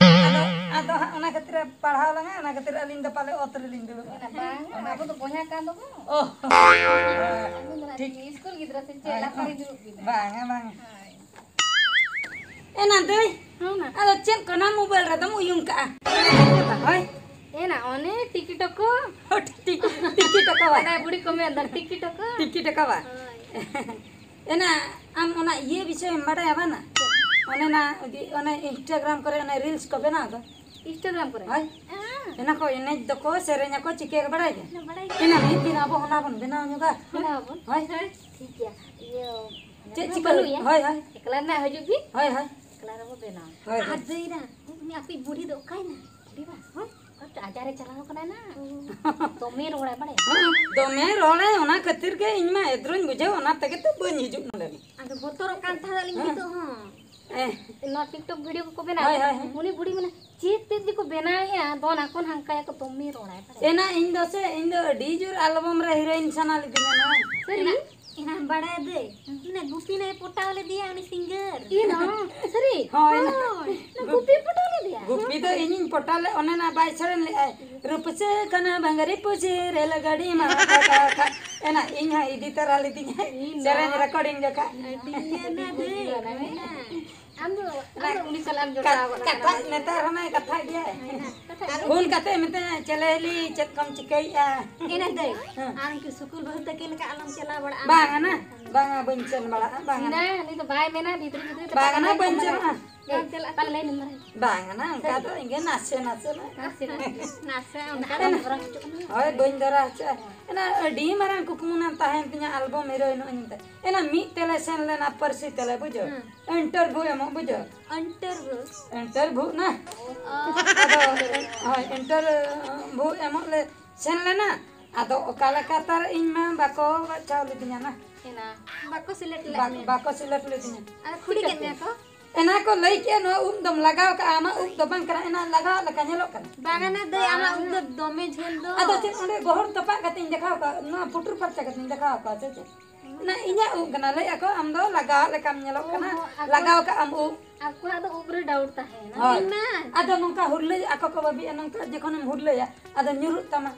ᱟᱫᱚ, ᱟᱫᱚ ᱦᱟᱸᱜ ᱚᱱᱟ ᱠᱷᱟᱹᱛᱤᱨ ᱮ ᱯᱟᱲᱦᱟᱣ ᱞᱟᱝᱟ, ᱚᱱᱟ ᱠᱷᱟᱹᱛᱤᱨ ᱟᱹᱞᱤᱧ ᱫᱚ ᱯᱟᱞᱮ ᱚᱛ ᱨᱮᱞᱤᱧ ᱫᱩᱲᱩᱵ ᱮᱱᱟ᱾ ᱵᱟᱝ, ᱟᱵᱚ ᱫᱚ ᱵᱚᱭᱦᱟ ᱠᱟᱱ ᱫᱚᱵᱚ᱾ ᱚ᱾ ᱟᱹᱵᱤᱱ ᱫᱚ ᱱᱟᱜ ᱴᱷᱤᱠ᱾ ᱤᱥᱠᱩᱞ ᱜᱤᱫᱽᱨᱟᱹ ᱥᱮ ᱪᱮᱫ? ᱦᱳᱭ, ᱞᱟᱛᱟᱨ ᱨᱮ ᱦᱳᱭ᱾ ᱫᱩᱲᱩᱵ ᱵᱤᱱ᱾ ᱵᱟᱝᱟ, ᱵᱟᱝᱟ᱾ ᱦᱳᱭ᱾ ᱮᱱᱟ ᱫᱟᱹᱭ, ᱦᱚᱸ ᱢᱟ᱾ ᱟᱫᱚ ᱪᱮᱫ ᱠᱚ ᱱᱟ ᱢᱳᱵᱟᱭᱤᱞ ᱨᱮᱫᱚᱢ ᱩᱭᱩᱝ ᱠᱟᱜᱼᱟ? ᱦᱳᱭ᱾ ᱮᱱᱟ ᱚᱱᱮ ᱴᱤᱠᱤᱴᱚᱠ ᱠᱚ᱾ ᱦᱳᱭ, ᱴᱤ-, ᱴᱤᱠᱤᱴᱚᱠ ᱠᱚ᱾ ᱥᱮᱫᱟᱭ ᱵᱩᱲᱦᱤ ᱠᱚ ᱢᱮᱱ ᱫᱚ ᱴᱤᱠᱤᱴᱚᱠ ᱠᱚ᱾ ᱴᱤᱠᱤᱴᱚᱠ ᱠᱚ ᱵᱟ? ᱦᱳᱭ᱾ ᱮᱱᱟ, ᱟᱢ ᱚᱱᱟ ᱤᱭᱟᱹ ᱵᱤᱥᱚᱭ ᱮᱢ ᱵᱟᱰᱟᱭᱟ ᱵᱟᱝᱟ? ᱚᱱᱮ ᱚᱱᱟ, ᱚᱱᱮ Instagram ᱠᱚᱨᱮ ᱚᱱᱮ reels ᱠᱚ ᱵᱮᱱᱟᱣ ᱫᱚ? Instagram ᱠᱚᱨᱮ? ᱦᱳᱭ᱾ ᱦᱮᱸ᱾ ᱚᱱᱟ ᱠᱚ ᱮᱱᱮᱡ ᱫᱚᱠᱚ, ᱥᱮᱨᱮᱧ ᱟᱠᱚ, ᱪᱤᱠᱟᱹ ᱵᱟᱲᱟᱭ ᱜᱮ? ᱦᱮᱸ, ᱵᱟᱲᱟᱭ ᱜᱮ᱾ ᱮᱱᱟ ᱢᱤᱫ ᱫᱤᱱ ᱟᱵᱚ ᱚᱱᱟ ᱵᱚᱱ ᱵᱮᱱᱟᱣ ᱧᱚᱜᱟ᱾ ᱵᱮᱱᱟᱣ ᱟᱵᱚᱱ᱾ ᱦᱳᱭ᱾ ᱦᱮᱸ, ᱴᱷᱤᱠ ᱜᱮᱭᱟ᱾ ᱤᱭᱟᱹ, ᱪᱮᱫ ᱢᱟᱱᱮ ᱪᱤᱠᱟᱹ ᱵᱟᱹᱱᱩᱜ ᱞᱟᱹᱜᱤᱫ? ᱮᱭᱟ? ᱦᱳᱭ, ᱦᱳᱭ᱾ ᱮᱠᱞᱟ ᱨᱮᱱᱟᱜ ᱦᱤᱡᱩᱜ ᱵᱤᱱ᱾ ᱦᱳᱭ, ᱦᱳᱭ᱾ ᱮᱠᱞᱟ ᱨᱮᱵᱚ ᱵᱮᱱᱟᱣᱟ᱾ ᱦᱳᱭ, ᱦᱳᱭ᱾ ᱟᱨ ᱫᱟᱹᱭ ᱫᱟ, ᱩᱱᱤ ᱟᱯᱮ ᱵᱩᱲᱦᱤ ᱫᱚ ᱚᱠᱟᱭᱮᱱᱟ? ᱵᱩᱲᱦᱤ ᱵᱟ? ᱦᱳᱭ᱾ ᱚᱠᱟ ᱟᱡᱟᱨ ᱨᱮ ᱪᱟᱞᱟᱣ ᱠᱟᱱᱟᱭ ᱱᱟ᱾ ᱫᱚᱢᱮ ᱨᱚᱲᱟᱭ ᱵᱟᱲᱟᱭᱟ᱾ ᱦᱮᱸ, ᱫᱚᱢᱮ ᱨᱚᱲᱟᱭ, ᱚᱱᱟ ᱠᱷᱟᱹᱛᱤᱨ ᱜᱮ ᱤᱧ ᱢᱟ ᱮᱫᱽᱨᱚᱧ ᱵᱩᱡᱷᱟᱹᱣ, ᱚᱱᱟ ᱛᱮᱜᱮ ᱛᱚ ᱵᱟᱹᱧ ᱦᱤᱡᱩᱜ ᱱᱚᱰᱮ ᱢᱟ᱾ ᱟᱫᱚ ᱵᱚᱛᱚᱨᱚᱜ ᱠᱟᱱ ᱛᱟᱦᱮᱸᱫ ᱟᱹᱞᱤᱧ ᱦᱮᱸ᱾ ᱱᱤᱛᱚᱜ ᱦᱚᱸ᱾ ᱱᱚᱣᱟ ᱴᱤᱠᱴᱚᱠ ᱵᱷᱤᱰᱤᱭᱳ ᱠᱚᱠᱚ ᱵᱮᱱᱟᱣ ᱦᱳᱭ, ᱦᱳᱭ, ᱦᱳᱭ᱾ ᱩᱱᱤ ᱵᱩᱲᱤ ᱢᱟᱱᱮ ᱪᱮᱫ ᱛᱮᱫ ᱡᱮᱠᱚ ᱵᱮᱱᱟᱣᱮᱫᱼᱟ, ᱫᱚᱱ ᱟᱠᱚ ᱦᱟᱱᱠᱟᱭᱟᱠᱚ, ᱫᱚᱢᱮ ᱨᱚᱲᱟᱭ ᱵᱟᱲᱟᱭᱟ᱾ ᱮᱱᱟ ᱤᱧ ᱫᱚ ᱥᱮ, ᱤᱧ ᱫᱚ ᱟᱹᱰᱤ ᱡᱳᱨ ᱟᱞᱵᱚᱢ ᱨᱮ ᱦᱤᱨᱳᱭᱤᱱ ᱥᱟᱱᱟ ᱞᱤᱫᱤᱧᱟ ᱱᱚᱣᱟ᱾ ᱥᱟᱹᱨᱤ? ᱮᱱᱟ, ᱮᱱᱟ ᱵᱟᱲᱟᱭ ᱫᱟᱹᱭ, ᱢᱟᱱᱮ ᱜᱩᱯᱤ ᱱᱟᱭ ᱯᱚᱴᱟᱣ ᱞᱮᱫᱮᱭᱟ ᱩᱱᱤ ᱥᱤᱝᱜᱟᱨ᱾ ᱤ ᱱᱚ, ᱥᱟᱹᱨᱤ? ᱦᱳᱭ, ᱮᱱᱟ᱾ ᱦᱳᱭ, ᱚᱱᱟ ᱜᱩᱯᱤ ᱯᱚᱴᱟᱣ ᱞᱮᱫᱮᱭᱟ? ᱜᱩᱯᱤ ᱫᱚ ᱤᱧᱤᱧ ᱯᱚᱴᱟᱣ ᱞᱮᱫ, ᱚᱱᱮ ᱚᱱᱟ ᱵᱟᱭ ᱥᱮᱨᱮᱧ ᱞᱮᱫᱼᱟᱭ, "ᱨᱩᱯᱥᱟᱹ ᱠᱟᱱᱟ ᱵᱟᱝᱜᱟᱨᱤ ᱯᱩᱡᱤ ᱨᱮ ᱞᱟᱜᱟᱲᱤ ᱢᱟ ᱠᱟᱠᱟ ᱠᱟ-" ᱮᱱᱟ ᱤᱧ ᱦᱚᱸ ᱤᱫᱤ ᱛᱟᱨᱟ ᱞᱤᱫᱤᱧᱟᱭ ᱤ ᱱᱚ᱾ ᱥᱮᱨᱮᱧ ᱨᱮᱠᱚᱨᱰᱤᱝ ᱡᱚᱠᱷᱟ᱾ ᱟᱹᱰᱤ ᱜᱟᱱ ᱫᱟᱹᱭ, ᱢᱮᱱᱟ᱾ ᱟᱢ ᱫᱚ, ᱟᱢ ᱫᱚ ᱩᱱᱤ ᱥᱟᱞᱟᱜ ᱮᱢ ᱡᱚᱴᱟᱣ ᱜᱚᱫ ᱠᱟᱛᱷᱟ, ᱟᱠᱟᱱᱟ᱾ ᱱᱮᱛᱟᱨ ᱦᱚᱸ ᱱᱚᱜᱼᱚᱭ ᱠᱟᱛᱷᱟᱜ ᱜᱮᱭᱟᱭ᱾ ᱠᱟᱛᱷᱟ ᱯᱷᱳᱱ ᱠᱟᱛᱮ ᱢᱮᱛᱟᱭᱟ, "ᱪᱮᱞᱮ ᱦᱤᱞᱤ, ᱪᱮᱫ ᱠᱚᱢ ᱪᱤᱠᱟᱹᱭᱮᱫᱼᱟ?" ᱮᱱᱟ ᱫᱟᱹᱭ, ᱦᱮᱸ᱾ ᱟᱨ ᱩᱱᱠᱤᱱ ᱥᱩᱠᱩᱞ ᱵᱟᱹᱦᱩ ᱛᱟᱹᱠᱤᱱ ᱞᱮᱠᱟ ᱟᱞᱚᱢ ᱪᱟᱞᱟᱣ ᱵᱟᱲᱟᱜᱼᱟ᱾ ᱵᱟᱝᱟ ᱱᱟ, ᱵᱟᱝᱟ, ᱵᱟᱹᱧ ᱥᱮᱱ ᱵᱟᱲᱟᱜᱼᱟ, ᱵᱟᱝᱟ ᱱᱟ᱾ ᱤᱱᱟ, ᱩᱱᱤ ᱫᱚ ᱵᱟᱭ ᱢᱮᱱᱟ, ᱵᱷᱤᱛᱨᱤ ᱵᱷᱤᱛᱨᱤ ᱛᱮ ᱵᱟᱝᱟ ᱱᱟ, ᱵᱟᱭ ᱵᱟᱹᱧ ᱢᱮᱱᱟ᱾ ᱪᱟᱞᱟᱜᱼᱟ᱾ ᱵᱟᱝ ᱪᱟᱞᱟᱜᱼᱟ᱾ ᱵᱟᱝᱟ ᱱᱟ, ᱚᱱᱠᱟ ᱫᱚ ᱤᱧ ᱜᱮ ᱱᱟᱥᱮ ᱱᱟᱥᱮ ᱱᱟ᱾ ᱱᱟᱥᱮ ᱱᱟᱥᱮ᱾ ᱱᱟᱥᱮ ᱚᱱᱠᱟ ᱫᱚ ᱵᱟᱝ ᱦᱚᱪᱚᱜ ᱠᱟᱱᱟ᱾ ᱦᱳᱭ, ᱵᱟᱹᱧ ᱫᱷᱚᱨᱟ ᱦᱚᱪᱚᱜᱼᱟ᱾ ᱮᱱᱟ ᱟᱹᱰᱤ ᱢᱟᱨᱟᱝ ᱠᱩᱠᱢᱩ ᱱᱟᱝ ᱛᱟᱦᱮᱸᱭᱮᱱ ᱛᱤᱧᱟ ᱟᱞᱵᱚᱢ ᱦᱤᱨᱳᱭᱤᱱᱚᱜ ᱟᱹᱧ ᱢᱮᱱᱛᱮ᱾ ᱮᱱᱟ ᱢᱤᱫ ᱛᱮᱞᱮ ᱥᱮᱱ ᱞᱮᱱᱟ ᱯᱟᱹᱨᱥᱤ ᱛᱮᱞᱮ, ᱵᱩᱡᱷᱟᱹᱣ᱾ ᱦᱩᱸ᱾ ᱤᱱᱴᱟᱨᱵᱷᱤᱭᱩ ᱮᱢᱚᱜ, ᱵᱩᱡᱷᱟᱹᱣ᱾ ᱤᱱᱴᱟᱨᱵᱷᱤᱭᱩ? ᱤᱱᱴᱟᱨᱵᱷᱤᱭᱩ ᱱᱟ᱾ ᱚ᱾ ᱟᱫᱚ, ᱦᱳᱭ, ᱤᱱᱴᱟᱨᱵᱷᱤᱭᱩ ᱮᱢᱚᱜ ᱞᱮ ᱥᱮᱱ ᱞᱮᱱᱟ᱾ ᱟᱫᱚ ᱚᱠᱟ ᱞᱮᱠᱟ ᱛᱟᱨ ᱤᱧ ᱢᱟ ᱵᱟᱠᱚ ᱵᱟᱪᱷᱟᱣ ᱞᱤᱫᱤᱧᱟ ᱱᱟ᱾ ᱮᱱᱟ᱾ ᱵᱟᱠᱚ ᱥᱤᱞᱮᱠᱴ ᱞᱮᱫ ᱵᱟ-, ᱢᱮᱭᱟ? ᱵᱟᱠᱚ ᱥᱤᱞᱮᱠᱴ ᱞᱤᱫᱤᱧᱟ᱾ ᱟᱫᱚ ᱠᱩᱞᱤ ᱠᱮᱫ ᱢᱮᱭᱟ ᱠᱚ? ᱮᱱᱟ ᱠᱚ ᱞᱟᱹᱭ ᱠᱮᱜᱼᱟ, "ᱱᱚᱣᱟ ᱩᱵ ᱫᱚᱢ ᱞᱟᱜᱟᱣ ᱠᱟᱜᱼᱟ, ᱟᱢᱟᱜ ᱩᱵ ᱫᱚ ᱵᱟᱝ ᱠᱟᱱᱟ, ᱮᱱᱟ ᱞᱟᱜᱟᱣᱟᱜ ᱞᱮᱠᱟ ᱧᱮᱞᱚᱜ ᱠᱟᱱᱟ?" ᱵᱟᱝᱟ ᱱᱟ ᱫᱟᱹᱭ, ᱟᱢᱟᱜ ᱩᱵ ᱫᱚ ᱫᱚᱢᱮ ᱡᱷᱟᱹᱞ ᱫᱚ᱾ ᱟᱫᱚ ᱪᱮᱫ ᱚᱸᱰᱮ ᱜᱚᱦᱚᱲ ᱛᱚᱯᱟᱜ ᱠᱟᱛᱮᱧ ᱫᱮᱠᱷᱟᱣ ᱠᱟᱜᱼᱟ, ᱱᱚᱣᱟ ᱯᱩᱴᱩᱨ ᱯᱷᱟᱨᱪᱟ ᱠᱟᱛᱮᱧ ᱫᱮᱠᱷᱟᱣ ᱠᱟᱜᱼᱟ ᱥᱮ ᱪᱮᱫ? ᱚᱱᱟ ᱤᱧᱟᱹᱜ ᱩᱵ ᱠᱟᱱᱟ, ᱞᱟᱹᱭ ᱟᱠᱚ, "ᱟᱢ ᱫᱚ ᱞᱟᱜᱟᱣᱟᱜ ᱞᱮᱠᱟᱢ ᱧᱮᱞᱚᱜ ᱠᱟᱱᱟ, ᱚ, ᱟᱠᱚ ᱞᱟᱜᱟᱣ ᱠᱟᱜ ᱟᱢ ᱩᱵ?" ᱟᱠᱚᱣᱟᱜ ᱫᱚ ᱩᱵ ᱨᱮ ᱰᱟᱣᱩᱴ ᱛᱟᱦᱮᱸᱭᱮᱱᱟ᱾ ᱦᱳᱭ᱾ ᱢᱮᱱᱟ᱾ ᱟᱫᱚ ᱱᱚᱝᱠᱟ ᱦᱩᱨᱞᱟᱹ ᱟᱠᱚ ᱠᱚ ᱵᱷᱟᱹᱵᱤᱜᱼᱟ, ᱱᱚᱝᱠᱟ ᱡᱚᱠᱷᱚᱱᱮᱢ ᱦᱩᱨᱞᱟᱹᱭᱟ, ᱟᱫᱚ ᱧᱩᱨᱩᱜ ᱛᱟᱢᱟ᱾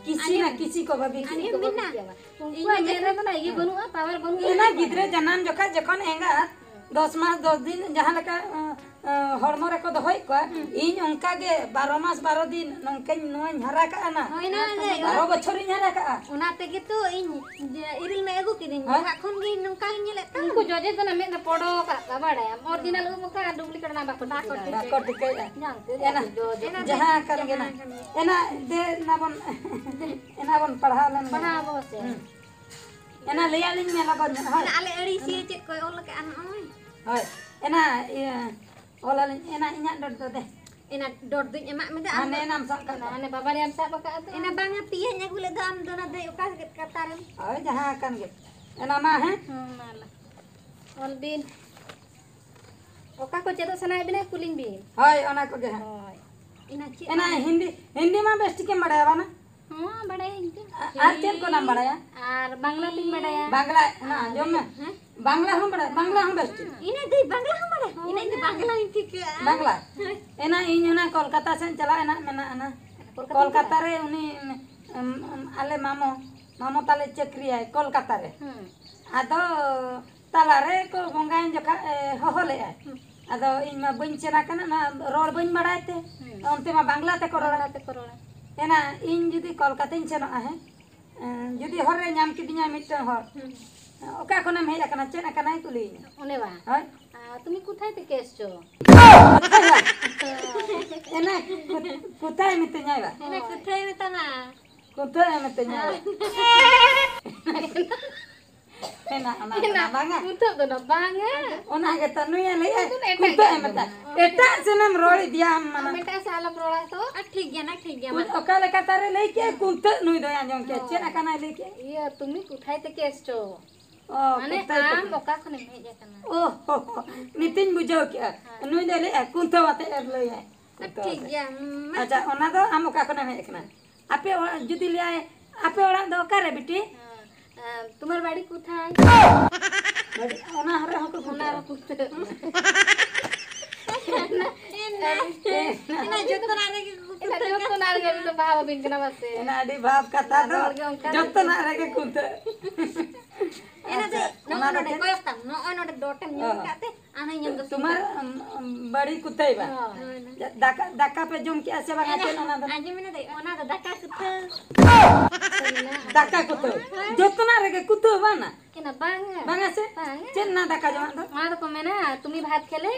ᱠᱤᱥᱤ ᱟᱸᱡᱚᱢ ᱱᱟ ᱢᱮ᱾ ᱠᱤᱥᱤ ᱠᱚ ᱵᱷᱟᱹᱵᱤ ᱠᱤᱥᱤ ᱟᱸᱡᱚᱢ ᱠᱚ ᱢᱮ᱾ ᱵᱷᱟᱹᱵᱤ ᱠᱮᱭᱟ᱾ ᱩᱱᱠᱩᱣᱟᱜ ᱢᱮᱫ ᱨᱮᱫᱚ ᱱᱟ ᱤᱭᱟᱹ ᱵᱟᱹᱱᱩᱜᱼᱟ, ᱯᱟᱣᱟᱨ ᱵᱟᱹᱱᱩᱜᱼᱟ᱾ ᱚᱱᱟ ᱜᱤᱫᱽᱨᱟᱹ ᱡᱟᱱᱟᱢ ᱡᱚᱠᱷᱟᱡ ᱡᱚᱠᱷᱚᱱ ᱮᱸᱜᱟᱛ ᱫᱚᱥ ᱢᱟᱥ ᱫᱚᱥ ᱫᱤᱱ ᱡᱟᱦᱟᱸ ᱞᱮᱠᱟ, ᱟᱸ, ᱟᱸ, ᱦᱚᱲᱢᱚ ᱨᱮᱠᱚ ᱫᱚᱦᱚᱭᱮᱫ ᱠᱚᱣᱟ, ᱦᱩᱸ᱾ ᱤᱧ ᱚᱱᱠᱟ ᱜᱮ ᱵᱟᱨᱚ ᱢᱟᱥ ᱵᱟᱨᱚ ᱫᱤᱱ ᱱᱚᱝᱠᱟᱧ, ᱱᱚᱣᱟᱧ ᱦᱟᱨᱟ ᱠᱟᱜᱼᱟ ᱱᱟ᱾ ᱦᱳᱭ ᱱᱟ, ᱦᱳᱭ, ᱵᱟᱨᱚ ᱚᱱᱟ ᱵᱚᱪᱷᱚᱨᱤᱧ ᱦᱟᱨᱟ ᱠᱟᱜᱼᱟ᱾ ᱚᱱᱟ ᱛᱮᱜᱮ ᱛᱚ ᱤᱧ ᱡᱮ ᱤᱨᱤᱞ ᱢᱮ ᱟᱹᱜᱩ ᱠᱤᱫᱤᱧ, ᱦᱳᱭ᱾ ᱚᱲᱟᱜ ᱠᱷᱚᱱ ᱜᱮ ᱱᱚᱝᱠᱟ ᱜᱤᱧ ᱧᱮᱞᱮᱫ ᱛᱟᱦᱮᱸ᱾ ᱩᱱᱠᱩ ᱡᱚᱡᱮ ᱫᱚ ᱱᱟ ᱢᱮᱫ ᱨᱮ ᱯᱚᱰᱚ ᱠᱟᱜ ᱠᱚᱣᱟ, ᱵᱟᱲᱟᱭᱟᱢ? ᱚᱨᱤᱡᱤᱱᱟᱞ ᱩᱵ ᱚᱠᱟ ᱟᱨ ᱰᱩᱵᱞᱤᱠᱮᱴ ᱚᱱᱟ ᱵᱟᱠᱚ ᱴᱷᱤᱠᱟᱹ ᱫᱟᱲᱮᱭᱟᱜᱼᱟ᱾ ᱵᱟᱠᱚ ᱴᱷᱤᱠᱟᱹᱭᱮᱫᱼᱟ᱾ ᱡᱟᱦᱟᱸ ᱩᱛᱟᱹᱨ ᱮᱱᱟ, ᱡᱚᱡᱮ ᱫᱚ᱾ ᱮᱱᱟ ᱡᱟᱦᱟᱸ ᱠᱟᱱ ᱜᱮ ᱱᱟ᱾ ᱡᱟᱦᱟᱸ ᱠᱟᱱ ᱜᱮ᱾ ᱮᱱᱟ ᱫᱮ ᱱᱟ ᱵᱚᱱ, ᱮᱱᱟ ᱵᱚᱱ ᱯᱟᱲᱦᱟᱣ ᱞᱮᱱ ᱜᱮ᱾ ᱯᱟᱲᱦᱟᱣ ᱟᱵᱚ ᱥᱮ᱾ ᱦᱩᱸ᱾ ᱮᱱᱟ ᱞᱟᱹᱭᱟᱜ ᱞᱤᱧ ᱢᱮ ᱞᱚᱜᱚᱱ ᱧᱚᱜ, ᱦᱳᱭ᱾ ᱮᱱᱟ ᱟᱞᱮ ᱟᱹᱲᱤᱥᱤᱭᱟᱹ ᱪᱮᱫ ᱠᱚᱭ ᱚᱞ ᱟᱠᱟᱫᱼᱟ ᱱᱚᱜᱼᱚᱭ᱾ ᱦᱳᱭ᱾ ᱮᱱᱟ ᱤᱭᱟᱹ ᱚᱞᱟᱞᱤᱧ, ᱮᱱᱟ ᱤᱧᱟᱹᱜ ᱰᱚᱴ ᱫᱚ ᱫᱮ᱾ ᱮᱱᱟ ᱰᱚᱴ ᱫᱚᱧ ᱮᱢᱟᱜ ᱢᱮᱫᱟ, ᱟᱢ ᱢᱟᱱᱮ ᱫᱚ ᱮᱱᱟᱢ ᱥᱟᱵ ᱠᱟᱜ ᱮᱱᱟ ᱫᱚ᱾ ᱦᱟᱱᱮ ᱵᱟᱵᱟ ᱨᱮᱭᱟᱢ ᱥᱟᱵ ᱟᱠᱟᱫ ᱫᱚ᱾ ᱮᱱᱟ ᱵᱟᱝᱟ, ᱯᱮᱭᱟᱧ ᱟᱹᱜᱩ ᱞᱮᱫ ᱫᱚ, ᱟᱢ ᱫᱚ ᱚᱱᱟ ᱫᱚ ᱚᱠᱟ ᱠᱟᱛᱟᱨᱮᱢ? ᱦᱳᱭ, ᱡᱟᱦᱟᱸ ᱟᱠᱟᱱ ᱜᱮ᱾ ᱮᱱᱟ ᱢᱟ, ᱦᱮᱸ? ᱦᱮᱸ, ᱢᱟ ᱞᱟ᱾ ᱚᱞ ᱵᱤᱱ᱾ ᱚᱠᱟ ᱠᱚ ᱪᱮᱫᱚᱜ ᱥᱟᱱᱟᱭᱮᱫ ᱵᱤᱱᱟ, ᱠᱩᱞᱤᱧ ᱵᱤᱱ᱾ ᱦᱳᱭ, ᱚᱱᱟ ᱠᱚᱜᱮ ᱦᱟᱸᱜ᱾ ᱦᱳᱭ᱾ ᱤᱱᱟ ᱪᱮᱫ ᱮᱱᱟ ᱦᱤᱱᱫᱤ, ᱦᱤᱱᱫᱤ ᱢᱟ ᱵᱮᱥ ᱴᱷᱤᱠᱮᱢ ᱵᱟᱲᱟᱭᱟ, ᱵᱟᱝᱟ? ᱦᱚᱸ, ᱵᱟᱲᱟᱭᱟᱹᱧ ᱛᱚ᱾ ᱟ-, ᱟᱨ ᱪᱮᱫ ᱠᱚ ᱱᱟᱢ ᱵᱟᱲᱟᱭᱟ? ᱟᱨ ᱵᱟᱝᱞᱟ ᱛᱤᱧ ᱵᱟᱲᱟᱭᱟ᱾ ᱵᱟᱝᱞᱟ, ᱚᱱᱟ ᱟᱸᱡᱚᱢ ᱢᱮ᱾ ᱦᱮᱸ? ᱵᱟᱝᱞᱟ ᱦᱚᱸ ᱵᱟᱲᱟᱭ, ᱵᱟᱝᱞᱟ ᱦᱚᱸ ᱵᱮᱥ ᱴᱷᱤᱠ᱾ ᱤᱱᱟᱹ ᱫᱚ ᱵᱟᱝᱞᱟ ᱦᱚᱸ ᱵᱟᱲᱟᱭ᱾ ᱤᱱᱟᱹ ᱤᱧ ᱫᱚ ᱵᱟᱝᱞᱟ ᱦᱚᱸᱧ ᱴᱷᱤᱠᱟᱹᱜᱼᱟ᱾ ᱵᱟᱝᱞᱟ? ᱮᱱᱟ ᱤᱧ ᱚᱱᱟ ᱠᱳᱞᱠᱟᱛᱟ ᱥᱮᱫ ᱪᱟᱞᱟᱜ ᱨᱮᱱᱟᱜ ᱢᱮᱱᱟᱜ ᱟᱱᱟ᱾ ᱠᱳᱞᱠᱟᱛᱟᱧ ᱠᱳᱞᱠᱟᱛᱟ ᱪᱟᱞᱟᱜᱼᱟ᱾ ᱨᱮ ᱩᱱᱤ, ᱮᱢ, ᱮᱢ, ᱟᱞᱮ ᱢᱟᱢᱚ, ᱢᱟᱢᱚ ᱛᱟᱞᱮ ᱪᱟᱹᱠᱨᱤᱭᱟᱭ ᱠᱳᱞᱠᱟᱛᱟ ᱨᱮ᱾ ᱦᱩᱸ᱾ ᱟᱫᱚ ᱛᱟᱞᱟᱨᱮ ᱠᱚ ᱵᱚᱸᱜᱟᱭᱮᱱ ᱡᱚᱠᱷᱟ, ᱮ, ᱦᱚᱦᱚ ᱞᱮᱫᱼᱟᱭ᱾ ᱦᱩᱸ᱾ ᱟᱫᱚ ᱤᱧ ᱢᱟ ᱵᱟᱹᱧ ᱥᱮᱱ ᱟᱠᱟᱱᱟ, ᱚᱱᱟ ᱨᱚᱲ ᱵᱟᱹᱧ ᱵᱟᱲᱟᱭ ᱛᱮ᱾ ᱦᱩᱸ᱾ ᱚᱱᱛᱮ ᱢᱟ ᱵᱟᱝᱞᱟ ᱛᱮᱠᱚ ᱨᱚᱲᱟ᱾ ᱵᱟᱝᱞᱟ ᱛᱮᱠᱚ ᱨᱚᱲᱟ᱾ ᱮᱱᱟ ᱤᱧ ᱡᱩᱫᱤ ᱠᱳᱞᱠᱟᱛᱟᱧ ᱥᱮᱱᱚᱜᱼᱟ, ᱦᱮᱸ, ᱮ, ᱡᱩᱫᱤ ᱦᱚᱨ ᱨᱮ ᱧᱟᱢ ᱠᱤᱫᱤᱧᱟ ᱢᱤᱫᱴᱟᱝ ᱦᱚᱲ, ᱦᱩᱸ᱾ "ᱚᱠᱟ ᱠᱷᱚᱱᱮᱢ ᱦᱮᱡ ᱟᱠᱟᱱᱟ, ᱪᱮᱫ ᱟᱠᱟᱱᱟᱭ?" ᱠᱩᱞᱤᱭᱤᱧᱟ᱾ ᱚᱱᱮ ᱵᱟ᱾ ᱦᱳᱭ᱾ ᱟ, ᱛᱩᱢᱤ ᱠᱩᱛᱷᱟᱭ ᱛᱮᱠᱮ ᱮᱥᱪᱚ? ᱠᱩᱛᱷᱟᱭ? ᱮᱱᱟ ᱠᱩ-, ᱠᱩᱛᱷᱟᱭ ᱢᱤᱛᱟᱹᱧᱟᱭ ᱵᱟ? ᱮᱱᱟ ᱠᱩᱛᱷᱟᱭ ᱢᱮᱛᱟᱢᱟ? ᱠᱩᱛᱷᱟᱭ ᱢᱤᱛᱟᱹᱧᱟᱭ ᱵᱟ? ᱦᱳᱭ᱾ ᱮᱱᱟ, ᱚᱱᱟ ᱫᱚ ᱮᱱᱟ ᱵᱟᱝᱟ᱾ ᱠᱩᱛᱷᱟᱹ ᱫᱚ ᱱᱟ ᱵᱟᱝᱟ᱾ ᱚᱱᱟ ᱜᱮᱛᱚ ᱱᱩᱭᱮ ᱞᱟᱹᱭᱮᱫᱼᱟ, ᱩᱱᱠᱩ ᱫᱚ ᱮᱴᱟᱜ ᱠᱩᱛᱷᱟᱹᱭ ᱜᱮ ᱢᱮᱛᱟ᱾ ᱟᱸᱡᱚᱢᱟ᱾ ᱮᱴᱟᱜ ᱥᱮᱱᱮᱢ ᱨᱚᱲ ᱤᱫᱤᱭᱟ ᱟᱢ, ᱟᱨ ᱢᱟᱱᱟ᱾ ᱢᱤᱫᱴᱟᱝ ᱥᱮ ᱟᱞᱚᱢ ᱨᱚᱲᱟ ᱛᱚ᱾ ᱟᱨ ᱴᱷᱤᱠ ᱜᱮᱭᱟ ᱱᱟ, ᱴᱷᱤᱠ ᱜᱮᱭᱟ ᱢᱟ᱾ ᱚᱠᱟ ᱞᱮᱠᱟᱛᱮ ᱟᱨᱮ ᱞᱟᱹᱭ ᱠᱮᱜᱼᱟ, ᱦᱩᱸ᱾ ᱠᱩᱱᱛᱟᱹᱜ ᱱᱩᱭ ᱫᱚᱭ ᱟᱸᱡᱚᱢ ᱠᱮᱜᱼᱟ᱾ ᱦᱳᱭ᱾ ᱪᱮᱫ ᱟᱠᱟᱱᱟᱭ ᱞᱟᱹᱭ ᱠᱮᱜᱼᱟ? ᱤᱭᱟᱹ, ᱛᱩᱢᱤ ᱠᱩᱛᱷᱟᱭ ᱛᱮᱠᱮ ᱮᱥᱪᱚ? ᱚ, ᱢᱟᱱᱮ ᱠᱩᱱᱛᱟᱹᱜ ᱟᱢ ᱛᱮᱠᱮ᱾ ᱚᱠᱟ ᱠᱷᱚᱱᱮᱢ ᱦᱮᱡ ᱟᱠᱟᱱᱟ? ᱚ, ᱦᱚ, ᱦᱚ, ᱱᱤᱛᱤᱧ ᱵᱩᱡᱷᱟᱹᱣ ᱠᱮᱜᱼᱟ᱾ ᱦᱮᱸ᱾ ᱱᱩᱭ ᱫᱚᱭ ᱞᱟᱹᱭᱮᱜᱼᱟ, ᱠᱩᱱᱛᱟᱹᱣ ᱟᱛᱮ ᱮ ᱞᱟᱹᱭᱟᱭ᱾ ᱠᱩᱱᱛᱟᱹᱣ ᱴᱷᱤᱠ ᱟᱛᱮ᱾ ᱜᱮᱭᱟ, ᱢᱟ᱾ ᱟᱪᱪᱷᱟ, ᱚᱱᱟ ᱫᱚ ᱟᱢ ᱚᱠᱟ ᱠᱷᱚᱱᱮᱢ ᱦᱮᱡ ᱟᱠᱟᱱᱟ? ᱟᱯᱮ ᱚᱲᱟᱜ, ᱡᱩᱫᱤ ᱞᱟᱹᱭᱟᱭ, "ᱟᱯᱮ ᱚᱲᱟᱜ ᱫᱚ ᱚᱠᱟᱨᱮ ᱵᱤᱴᱤ?" ᱦᱮᱸ, ᱮ, ᱛᱩᱢᱟᱨ ᱵᱟᱲᱤ ᱠᱩᱛᱷᱟᱭ? ᱵᱟᱲᱤ, ᱚᱱᱟ ᱦᱚᱨᱮ ᱦᱚᱸᱠᱚ ᱚᱱᱟ ᱠᱩᱱᱛᱟᱹᱣ᱾ ᱦᱚᱸ ᱠᱩᱱᱛᱟᱹᱣ᱾ ᱮᱱᱟ, ᱮᱱᱟ, ᱮᱱᱟ ᱡᱚᱛᱚᱱᱟᱜ ᱨᱮᱜᱮ ᱠᱚ ᱮᱱᱟ ᱠᱩᱱᱛᱟᱹᱣ᱾ ᱡᱚᱛᱚᱱᱟᱜ ᱨᱮᱜᱮ ᱩᱱᱤ ᱫᱚ ᱵᱟᱦᱟ ᱵᱟᱹᱵᱤᱱ ᱠᱟᱱᱟ ᱵᱟᱥᱮ? ᱮᱱᱟ ᱟᱹᱰᱤ ᱵᱷᱟᱵᱽ ᱠᱟᱛᱷᱟ ᱫᱚ, ᱦᱚᱲ ᱜᱮ ᱚᱱᱠᱟ ᱡᱚᱛᱚᱱᱟᱜ ᱨᱮᱜᱮ ᱠᱩᱱᱛᱟᱹᱣ᱾ ᱮᱱᱟ ᱫᱚ ᱟᱪᱪᱷᱟ, ᱱᱚᱜᱼᱚ ᱚᱱᱟ ᱫᱚ ᱱᱚᱰᱮ ᱪᱮᱫ? ᱠᱚᱭᱚᱜ ᱛᱟᱢ, ᱱᱚᱜᱼᱚ ᱱᱚᱰᱮ ᱫᱚᱴᱮᱢ ᱧᱩᱨ ᱚ᱾ ᱠᱟᱜ ᱛᱮ, ᱟᱨᱦᱚᱸ ᱧᱮᱞ ᱫᱚ ᱛᱩᱢᱟᱨ, ᱥᱩᱱᱫᱚᱨ᱾ ᱩᱢ, ᱩᱢ, ᱵᱟᱲᱤ ᱠᱩᱛᱟᱹᱭ ᱵᱟ? ᱦᱳᱭ᱾ ᱫᱟᱠᱟ, ᱫᱟᱠᱟ ᱯᱮ ᱡᱚᱢ ᱠᱮᱜᱼᱟ ᱥᱮ ᱵᱟᱝᱟ? ᱮᱱᱟ, ᱪᱮᱫ ᱚᱱᱟ ᱫᱚ? ᱟᱸᱡᱚᱢ ᱢᱮ ᱱᱟ ᱫᱟᱹᱭ, ᱚᱱᱟ ᱫᱚ ᱫᱟᱠᱟ ᱠᱩᱛᱟᱹ᱾ ᱫᱟᱠᱟ ᱠᱩᱛᱟᱹ? ᱦᱳᱭ᱾ ᱡᱚᱛᱚᱱᱟᱜ ᱨᱮᱜᱮ ᱠᱩᱛᱟᱹ ᱵᱟᱝᱟ? ᱮᱱᱟ ᱵᱟᱝᱟ᱾ ᱵᱟᱝᱟ ᱥᱮ? ᱵᱟᱝᱟ᱾ ᱪᱮᱫ ᱚᱱᱟ ᱫᱟᱠᱟ ᱡᱚᱢᱟᱜ ᱫᱚ? ᱚᱱᱟ ᱫᱚᱠᱚ ᱢᱮᱱᱟ, ᱛᱩᱢᱤ ᱵᱷᱟᱛ ᱠᱷᱮᱞᱮ᱾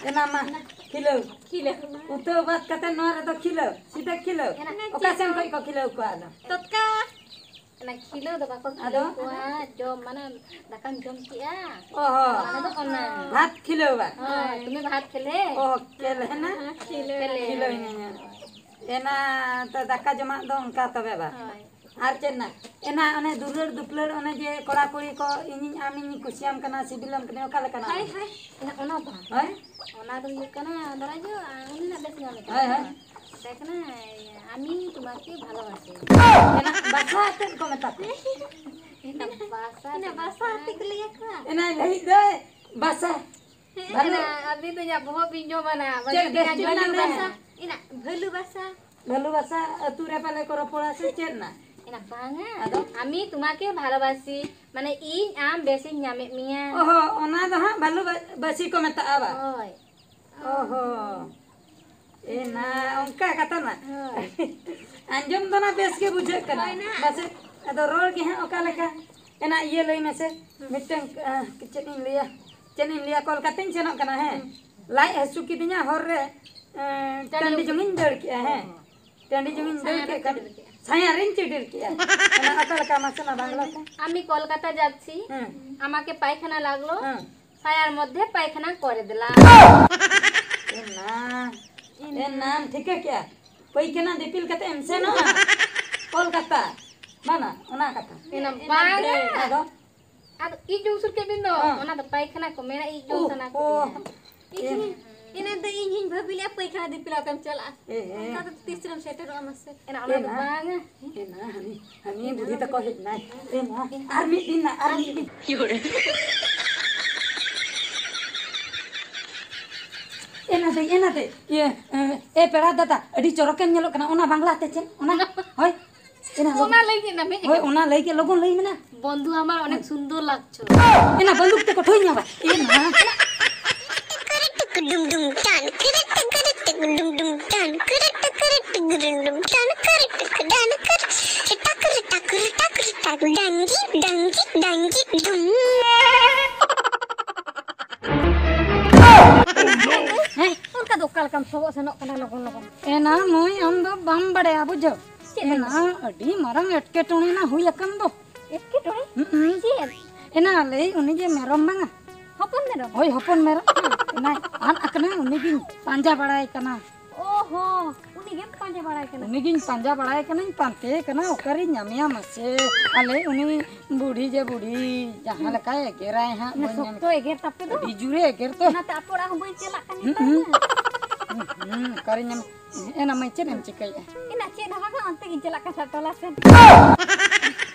ᱮᱱᱟ ᱢᱟ, ᱠᱷᱤᱞᱟᱹᱣ᱾ ᱠᱷᱤᱞᱟᱹᱣ᱾ ᱩᱛᱟᱹ ᱵᱟᱫ ᱠᱟᱛᱮ ᱱᱚᱣᱟ ᱨᱮᱫᱚ ᱠᱷᱤᱞᱟᱹᱣ, ᱥᱤᱫᱷᱟᱹ ᱠᱷᱤᱞᱟᱹᱣ᱾ ᱮᱱᱟ ᱚᱠᱟ ᱪᱮᱫ ᱥᱮᱱ ᱠᱚ? ᱠᱷᱚᱡ ᱠᱚ ᱠᱷᱤᱞᱟᱹᱣ ᱠᱚᱣᱟ ᱟᱫᱚ? ᱴᱚᱴᱠᱟ᱾ ᱚᱱᱟ ᱠᱷᱤᱞᱟᱹᱣ ᱫᱚ ᱵᱟᱠᱚ ᱠᱷᱤᱞᱟᱹᱣ ᱟᱫᱚ? ᱠᱚᱣᱟ, ᱡᱚᱢ ᱢᱟᱱᱮ ᱫᱟᱠᱟᱢ ᱡᱚᱢ ᱠᱮᱜᱼᱟ᱾ ᱚ ᱦᱚᱸ᱾ ᱚᱱᱟ ᱫᱚ ᱚᱱᱟ᱾ ᱵᱷᱟᱛ ᱠᱷᱤᱞᱟᱹᱣ ᱵᱟ? ᱦᱳᱭ, ᱛᱩᱢᱤ ᱵᱷᱟᱛ ᱠᱷᱮᱞᱮ᱾ ᱚ, ᱠᱷᱮᱞ ᱦᱮᱱᱟ? ᱠᱷᱤᱞᱟᱹᱣ᱾ ᱠᱷᱤᱞᱟᱹᱣ ᱦᱤᱱᱟᱹᱧᱟ᱾ ᱮᱱᱟ ᱛᱚ ᱫᱟᱠᱟ ᱡᱚᱢᱟᱜ ᱫᱚ ᱚᱱᱠᱟ ᱛᱚᱵᱮ ᱵᱟ? ᱦᱳᱭ᱾ ᱟᱨ ᱪᱮᱫ ᱱᱟ? ᱮᱱᱟ ᱚᱱᱮ ᱫᱩᱞᱟᱹᱲ ᱫᱩᱯᱞᱟᱹᱲ, ᱚᱱᱮ ᱡᱮ ᱠᱚᱲᱟ ᱠᱩᱲᱤ ᱠᱚ ᱤᱧᱤᱧ ᱟᱢᱤᱧ ᱠᱩᱥᱤᱭᱟᱢ ᱠᱟᱱᱟ, ᱥᱤᱵᱤᱞᱟᱢ ᱠᱟᱱᱟ, ᱚᱠᱟ ᱞᱮᱠᱟᱱᱟᱜ? ᱦᱳᱭ, ᱦᱳᱭ᱾ ᱮᱱᱟ ᱚᱱᱟ ᱵᱟᱝ᱾ ᱦᱳᱭ? ᱚᱱᱟ ᱫᱚ ᱦᱩᱭᱩᱜ ᱠᱟᱱᱟ, ᱫᱷᱚᱨᱟ ᱡᱚ, ᱟ, ᱩᱱᱤ ᱱᱟᱜ ᱵᱮᱥ ᱧᱟᱢ ᱞᱮᱠᱟ᱾ ᱦᱳᱭ, ᱦᱳᱭ᱾ ᱢᱮᱛᱟᱭ ᱠᱟᱱᱟ, "ᱟᱢᱤ ᱛᱩᱢᱟᱠᱮ ᱵᱷᱟᱞᱚᱵᱟᱥᱮ।" ᱮᱱᱟ ᱵᱷᱟᱥᱟ ᱪᱮᱫ ᱠᱚ ᱢᱮᱛᱟ ᱠᱚᱣᱟ? ᱮᱱᱟ ᱵᱷᱟᱥᱟ ᱮᱱᱟ ᱫᱚ ᱵᱷᱟᱥᱟ ᱦᱩᱭᱩᱜ ᱦᱚᱸ ᱠᱟᱱᱟ, ᱛᱤᱠ ᱞᱟᱹᱭ ᱟᱠᱚᱣᱟ᱾ ᱮᱱᱟ ᱞᱟᱹᱭ ᱫᱟᱭ ᱵᱷᱟᱥᱟ᱾ ᱦᱮᱸ, ᱵᱷᱟᱞᱩ᱾ ᱮᱱᱟ ᱟᱹᱵᱤᱱ ᱫᱚ ᱤᱧᱟᱹᱜ ᱵᱚᱦᱚᱜ ᱵᱤᱱ ᱡᱚᱢᱟ ᱱᱟ, ᱵᱟᱹᱞᱤᱧ ᱪᱮᱫ ᱵᱮᱥ ᱟᱸᱡᱚᱢ ᱪᱮᱫ ᱞᱮᱱᱟ ᱵᱷᱟᱞᱩ ᱞᱟᱹᱭᱟ? ᱵᱷᱟᱥᱟ, ᱮᱱᱟ ᱵᱷᱟᱞᱩ ᱵᱷᱟᱥᱟ᱾ ᱵᱷᱟᱞᱩ ᱵᱷᱟᱥᱟ ᱟᱹᱛᱩ ᱨᱮ ᱯᱟᱞᱮ ᱠᱚ ᱨᱚᱯᱚᱲᱟ ᱥᱮ ᱪᱮᱫ ᱱᱟ? ᱮᱱᱟ ᱵᱟᱝᱟ᱾ ᱟᱫᱚ? "ᱟᱢᱤ ᱛᱩᱢᱟᱠᱮ ᱵᱷᱟᱞᱚᱵᱟᱥᱤ", ᱢᱟᱱᱮ ᱤᱧ ᱟᱢ ᱵᱮᱥᱤᱧ ᱧᱟᱢᱮᱫ ᱢᱮᱭᱟ᱾ ᱚᱦᱚ, ᱚᱱᱟ ᱫᱚ ᱦᱟᱸᱜ ᱵᱷᱟᱞᱩ ᱵᱟ-, ᱵᱟᱥᱤ ᱠᱚ ᱢᱮᱛᱟᱜᱼᱟ ᱵᱟ? ᱦᱳᱭ᱾ ᱚᱦᱚ᱾ ᱮᱱᱟ, ᱚᱱᱠᱟ ᱠᱟᱛᱷᱟ ᱱᱟ᱾ ᱦᱳᱭ᱾ ᱟᱸᱡᱚᱢ ᱫᱚ ᱱᱟ ᱵᱮᱥ ᱜᱮ ᱵᱩᱡᱷᱟᱹᱜ ᱠᱟᱱᱟ᱾ ᱦᱳᱭ ᱱᱟ᱾ ᱵᱟᱥᱮ, ᱟᱫᱚ ᱨᱚᱲ ᱜᱮ ᱦᱟᱸᱜ ᱚᱠᱟ ᱞᱮᱠᱟ? ᱮᱱᱟ ᱤᱭᱟᱹ ᱞᱟᱹᱭ ᱢᱮᱥᱮ, ᱢᱤᱫᱴᱟᱝ, ᱟᱸ, ᱪᱮᱫ ᱤᱧ ᱞᱟᱹᱭᱟ? ᱪᱮᱫ ᱤᱧ ᱞᱟᱹᱭᱟ? ᱠᱳᱞᱠᱟᱛᱟᱧ ᱥᱮᱱᱚᱜ ᱠᱟᱱᱟ, ᱦᱮᱸ᱾ ᱦᱩᱸ᱾ ᱞᱟᱡ ᱦᱟᱹᱥᱩ ᱠᱤᱫᱤᱧᱟ ᱦᱚᱨ ᱨᱮ, ᱮᱸ, ᱴᱟᱺᱰᱤ ᱴᱟᱺᱰᱤ ᱡᱚᱝᱤᱧ ᱫᱟᱹᱲ ᱠᱮᱜᱼᱟ, ᱦᱮᱸ᱾ ᱚ᱾ ᱴᱟᱺᱰᱤ ᱡᱚᱝᱤᱧ ᱫᱟᱹᱲ ᱥᱟᱭᱟ ᱠᱮᱫ ᱨᱮᱢ ᱠᱷᱟᱱ, ᱪᱤᱰᱤᱨ ᱠᱮᱜᱼᱟ᱾ ᱥᱟᱭᱟ ᱨᱤᱧ ᱪᱤᱰᱤᱨ ᱠᱮᱜᱼᱟ᱾ ᱚᱱᱟ ᱚᱠᱟ ᱞᱮᱠᱟ ᱢᱟᱥᱮ ᱢᱟ ᱵᱟᱝᱞᱟ ᱛᱮ? আমি কলকাতা যাচ্ছি, ᱦᱮᱸ᱾ আমাকে পায়খানা লাগলো, ᱦᱮᱸ᱾ সায়ার মধ্যে পায়খানা করে দিলাম। ᱮᱱᱟ, ᱮᱱᱟᱢ ᱴᱷᱤᱠᱟᱹ ᱠᱮᱜᱼᱟ? ᱯᱟᱹᱭᱠᱷᱟᱱᱟ ᱫᱤᱯᱤᱞ ᱠᱟᱛᱮ ᱮᱢ ᱥᱮᱱᱚᱜᱼᱟ ᱠᱳᱞᱠᱟᱛᱟ᱾ ᱵᱟᱝᱟ, ᱚᱱᱟ ᱠᱟᱛᱷᱟ᱾ ᱮᱱᱟ ᱵᱟᱝᱟ᱾ ᱟᱫᱚ? ᱟᱫᱚ ᱤᱡ ᱩᱥᱩᱨ ᱠᱮᱫ ᱵᱤᱱ ᱫᱚ, ᱦᱮᱸ᱾ ᱚᱱᱟ ᱫᱚ ᱯᱟᱭᱠᱷᱟᱱᱟ ᱠᱚ ᱢᱮᱱᱟ, ᱤᱡ ᱡᱚᱝ ᱳᱦ, ᱥᱟᱱᱟ ᱳᱦ᱾ ᱠᱤᱫᱤᱧᱟ᱾ ᱤᱧ, ᱤᱧ ᱫᱚ ᱤᱧ ᱦᱚᱧ ᱵᱷᱟᱹᱵᱤ ᱞᱮᱜᱼᱟ ᱯᱟᱭᱠᱷᱟᱱᱟ ᱫᱤᱯᱤᱞ ᱟᱛᱮᱢ ᱪᱟᱞᱟᱜᱼᱟ᱾ ᱮ, ᱮ᱾ ᱚᱱᱠᱟ ᱫᱚ ᱛᱤᱥ ᱨᱮᱢ ᱥᱮᱴᱮᱨᱚᱜᱼᱟ ᱢᱟᱥᱮ? ᱮᱱᱟ ᱚᱱᱟ ᱫᱚ ᱮᱱᱟ᱾ ᱵᱟᱝᱟ᱾ ᱮᱱᱟ, ᱦᱟᱹᱱᱤ, ᱦᱟᱹᱱᱤ ᱵᱩᱰᱷᱤ ᱛᱟᱠᱚ ᱦᱮᱡ ᱱᱟᱭ᱾ ᱮᱱᱟ, ᱟᱨ ᱢᱤᱫ ᱫᱤᱱ ᱱᱟ, ᱟᱨ ᱢᱤᱫ ᱫᱤᱱ᱾ ᱮᱱᱟ ᱫᱟᱹᱭ, ᱮᱱᱟ ᱫᱟᱹᱭ, ᱤᱭᱟᱹ, ᱮ, ᱮ ᱯᱮᱲᱟ ᱫᱟᱫᱟ, ᱟᱹᱰᱤ ᱪᱚᱨᱚᱠᱮᱢ ᱧᱮᱞᱚᱜ ᱠᱟᱱᱟ, ᱚᱱᱟ ᱵᱟᱝᱞᱟ ᱛᱮ ᱪᱮᱫ? ᱚᱱᱟ, ᱦᱳᱭ᱾ ᱮᱱᱟ ᱞᱚᱜᱚᱱ᱾ ᱚᱱᱟ ᱞᱟᱹᱭ ᱜᱮ ᱱᱟ, ᱢᱮᱱ ᱦᱳᱭ, ᱠᱟᱱᱟ᱾ ᱚᱱᱟ ᱞᱟᱹᱭ ᱜᱮ, ᱞᱚᱜᱚᱱ ᱞᱟᱹᱭ ᱢᱮ ᱱᱟ᱾ বন্ধু আমার অনেক সুন্দর লাগছে। ᱮᱱᱟ ᱵᱟᱹᱱᱫᱩᱠ ᱛᱮ ᱠᱚᱴᱷᱳᱭ ᱧᱟᱢᱟ᱾ ᱮᱱᱟ᱾ ᱦᱮᱸ? ᱚᱱᱠᱟ ᱫᱚ ᱚᱠᱟ ᱞᱮᱠᱟᱢ ᱥᱚᱦᱚᱜ ᱥᱮᱱᱚᱜ ᱠᱟᱱᱟ ᱞᱚᱜᱚᱱ ᱞᱚᱜᱚᱱ? ᱮᱱᱟ ᱢᱟᱹᱭ, ᱟᱢ ᱫᱚ ᱵᱟᱢ ᱵᱟᱲᱟᱭᱟ, ᱵᱩᱡᱷᱟᱹᱣ? ᱪᱮᱫ ᱮᱱᱟ ᱵᱟᱹᱧ ᱟᱹᱰᱤ ᱢᱟᱨᱟᱝ ᱮᱴᱠᱮᱴᱚᱬᱮ ᱱᱟ ᱦᱩᱭ ᱟᱠᱟᱱ ᱫᱚ᱾ ᱮᱴᱠᱮᱴᱚᱬᱮ? ᱦᱩᱸ᱾ ᱪᱮᱫ? ᱮᱱᱟ ᱞᱟᱹᱭ ᱩᱱᱤ ᱡᱮ ᱢᱮᱨᱚᱢ ᱵᱟᱝᱟ? ᱦᱚᱯᱚᱱ ᱢᱮᱨᱚᱢ? ᱦᱳᱭ, ᱦᱚᱯᱚᱱ ᱢᱮᱨᱚᱢ᱾ ᱮᱱᱟᱭ ᱟᱫ ᱟᱠᱟᱱᱟ, ᱩᱱᱤ ᱜᱤᱧ ᱯᱟᱸᱡᱟ ᱵᱟᱲᱟᱭ ᱠᱟᱱᱟ᱾ ᱚ ᱦᱚᱸ, ᱩᱱᱤ ᱜᱮᱢ ᱯᱟᱸᱡᱟ ᱵᱟᱲᱟᱭ ᱠᱟᱱᱟ᱾ ᱩᱱᱤᱜᱤᱧ ᱯᱟᱸᱡᱟ ᱵᱟᱲᱟᱭ ᱠᱟᱱᱟᱧ, ᱯᱟᱱᱛᱮ ᱠᱟᱱᱟ, ᱚᱠᱟᱨᱤᱧ ᱧᱟᱢᱮᱭᱟ ᱢᱟᱥᱮ? ᱟᱞᱮ ᱩᱱᱤ ᱵᱩᱲᱦᱤ ᱡᱮ ᱵᱩᱲᱦᱤ, ᱡᱟᱦᱟᱸ ᱞᱮᱠᱟᱭ ᱮᱜᱮᱨᱟᱭ ᱦᱟᱸᱜ, ᱵᱟᱹᱧ ᱧᱟᱢᱮ᱾ ᱥᱚᱠᱛᱚ ᱮᱜᱮᱨ ᱛᱟᱯᱮ ᱫᱚ᱾ ᱟᱹᱰᱤ ᱡᱳᱨᱮ ᱮᱜᱮᱨ ᱛᱚ᱾ ᱚᱱᱟᱛᱮ ᱟᱯᱮ ᱚᱲᱟᱜ ᱦᱚᱸ ᱵᱟᱹᱧ ᱪᱟᱞᱟᱜ ᱠᱟᱱᱟ ᱦᱩᱸ, ᱱᱮᱛᱟᱨ ᱦᱩᱸ᱾ ᱢᱟ᱾ ᱦᱩᱸ, ᱦᱩᱸ, ᱚᱠᱟᱨᱮᱧ ᱧᱟᱢ? ᱮᱱᱟ ᱢᱟᱹᱭ, ᱪᱮᱫ ᱮᱢ ᱪᱤᱠᱟᱹᱭᱮᱫᱼᱟ? ᱮᱱᱟ ᱪᱮᱫ ᱦᱚᱸ ᱵᱟᱝᱟ, ᱚᱱᱛᱮ ᱜᱤᱧ ᱪᱟᱞᱟᱜ ᱠᱟᱱ ᱛᱟᱦᱮᱸᱫ, ᱴᱚᱞᱟ ᱥᱮᱱ᱾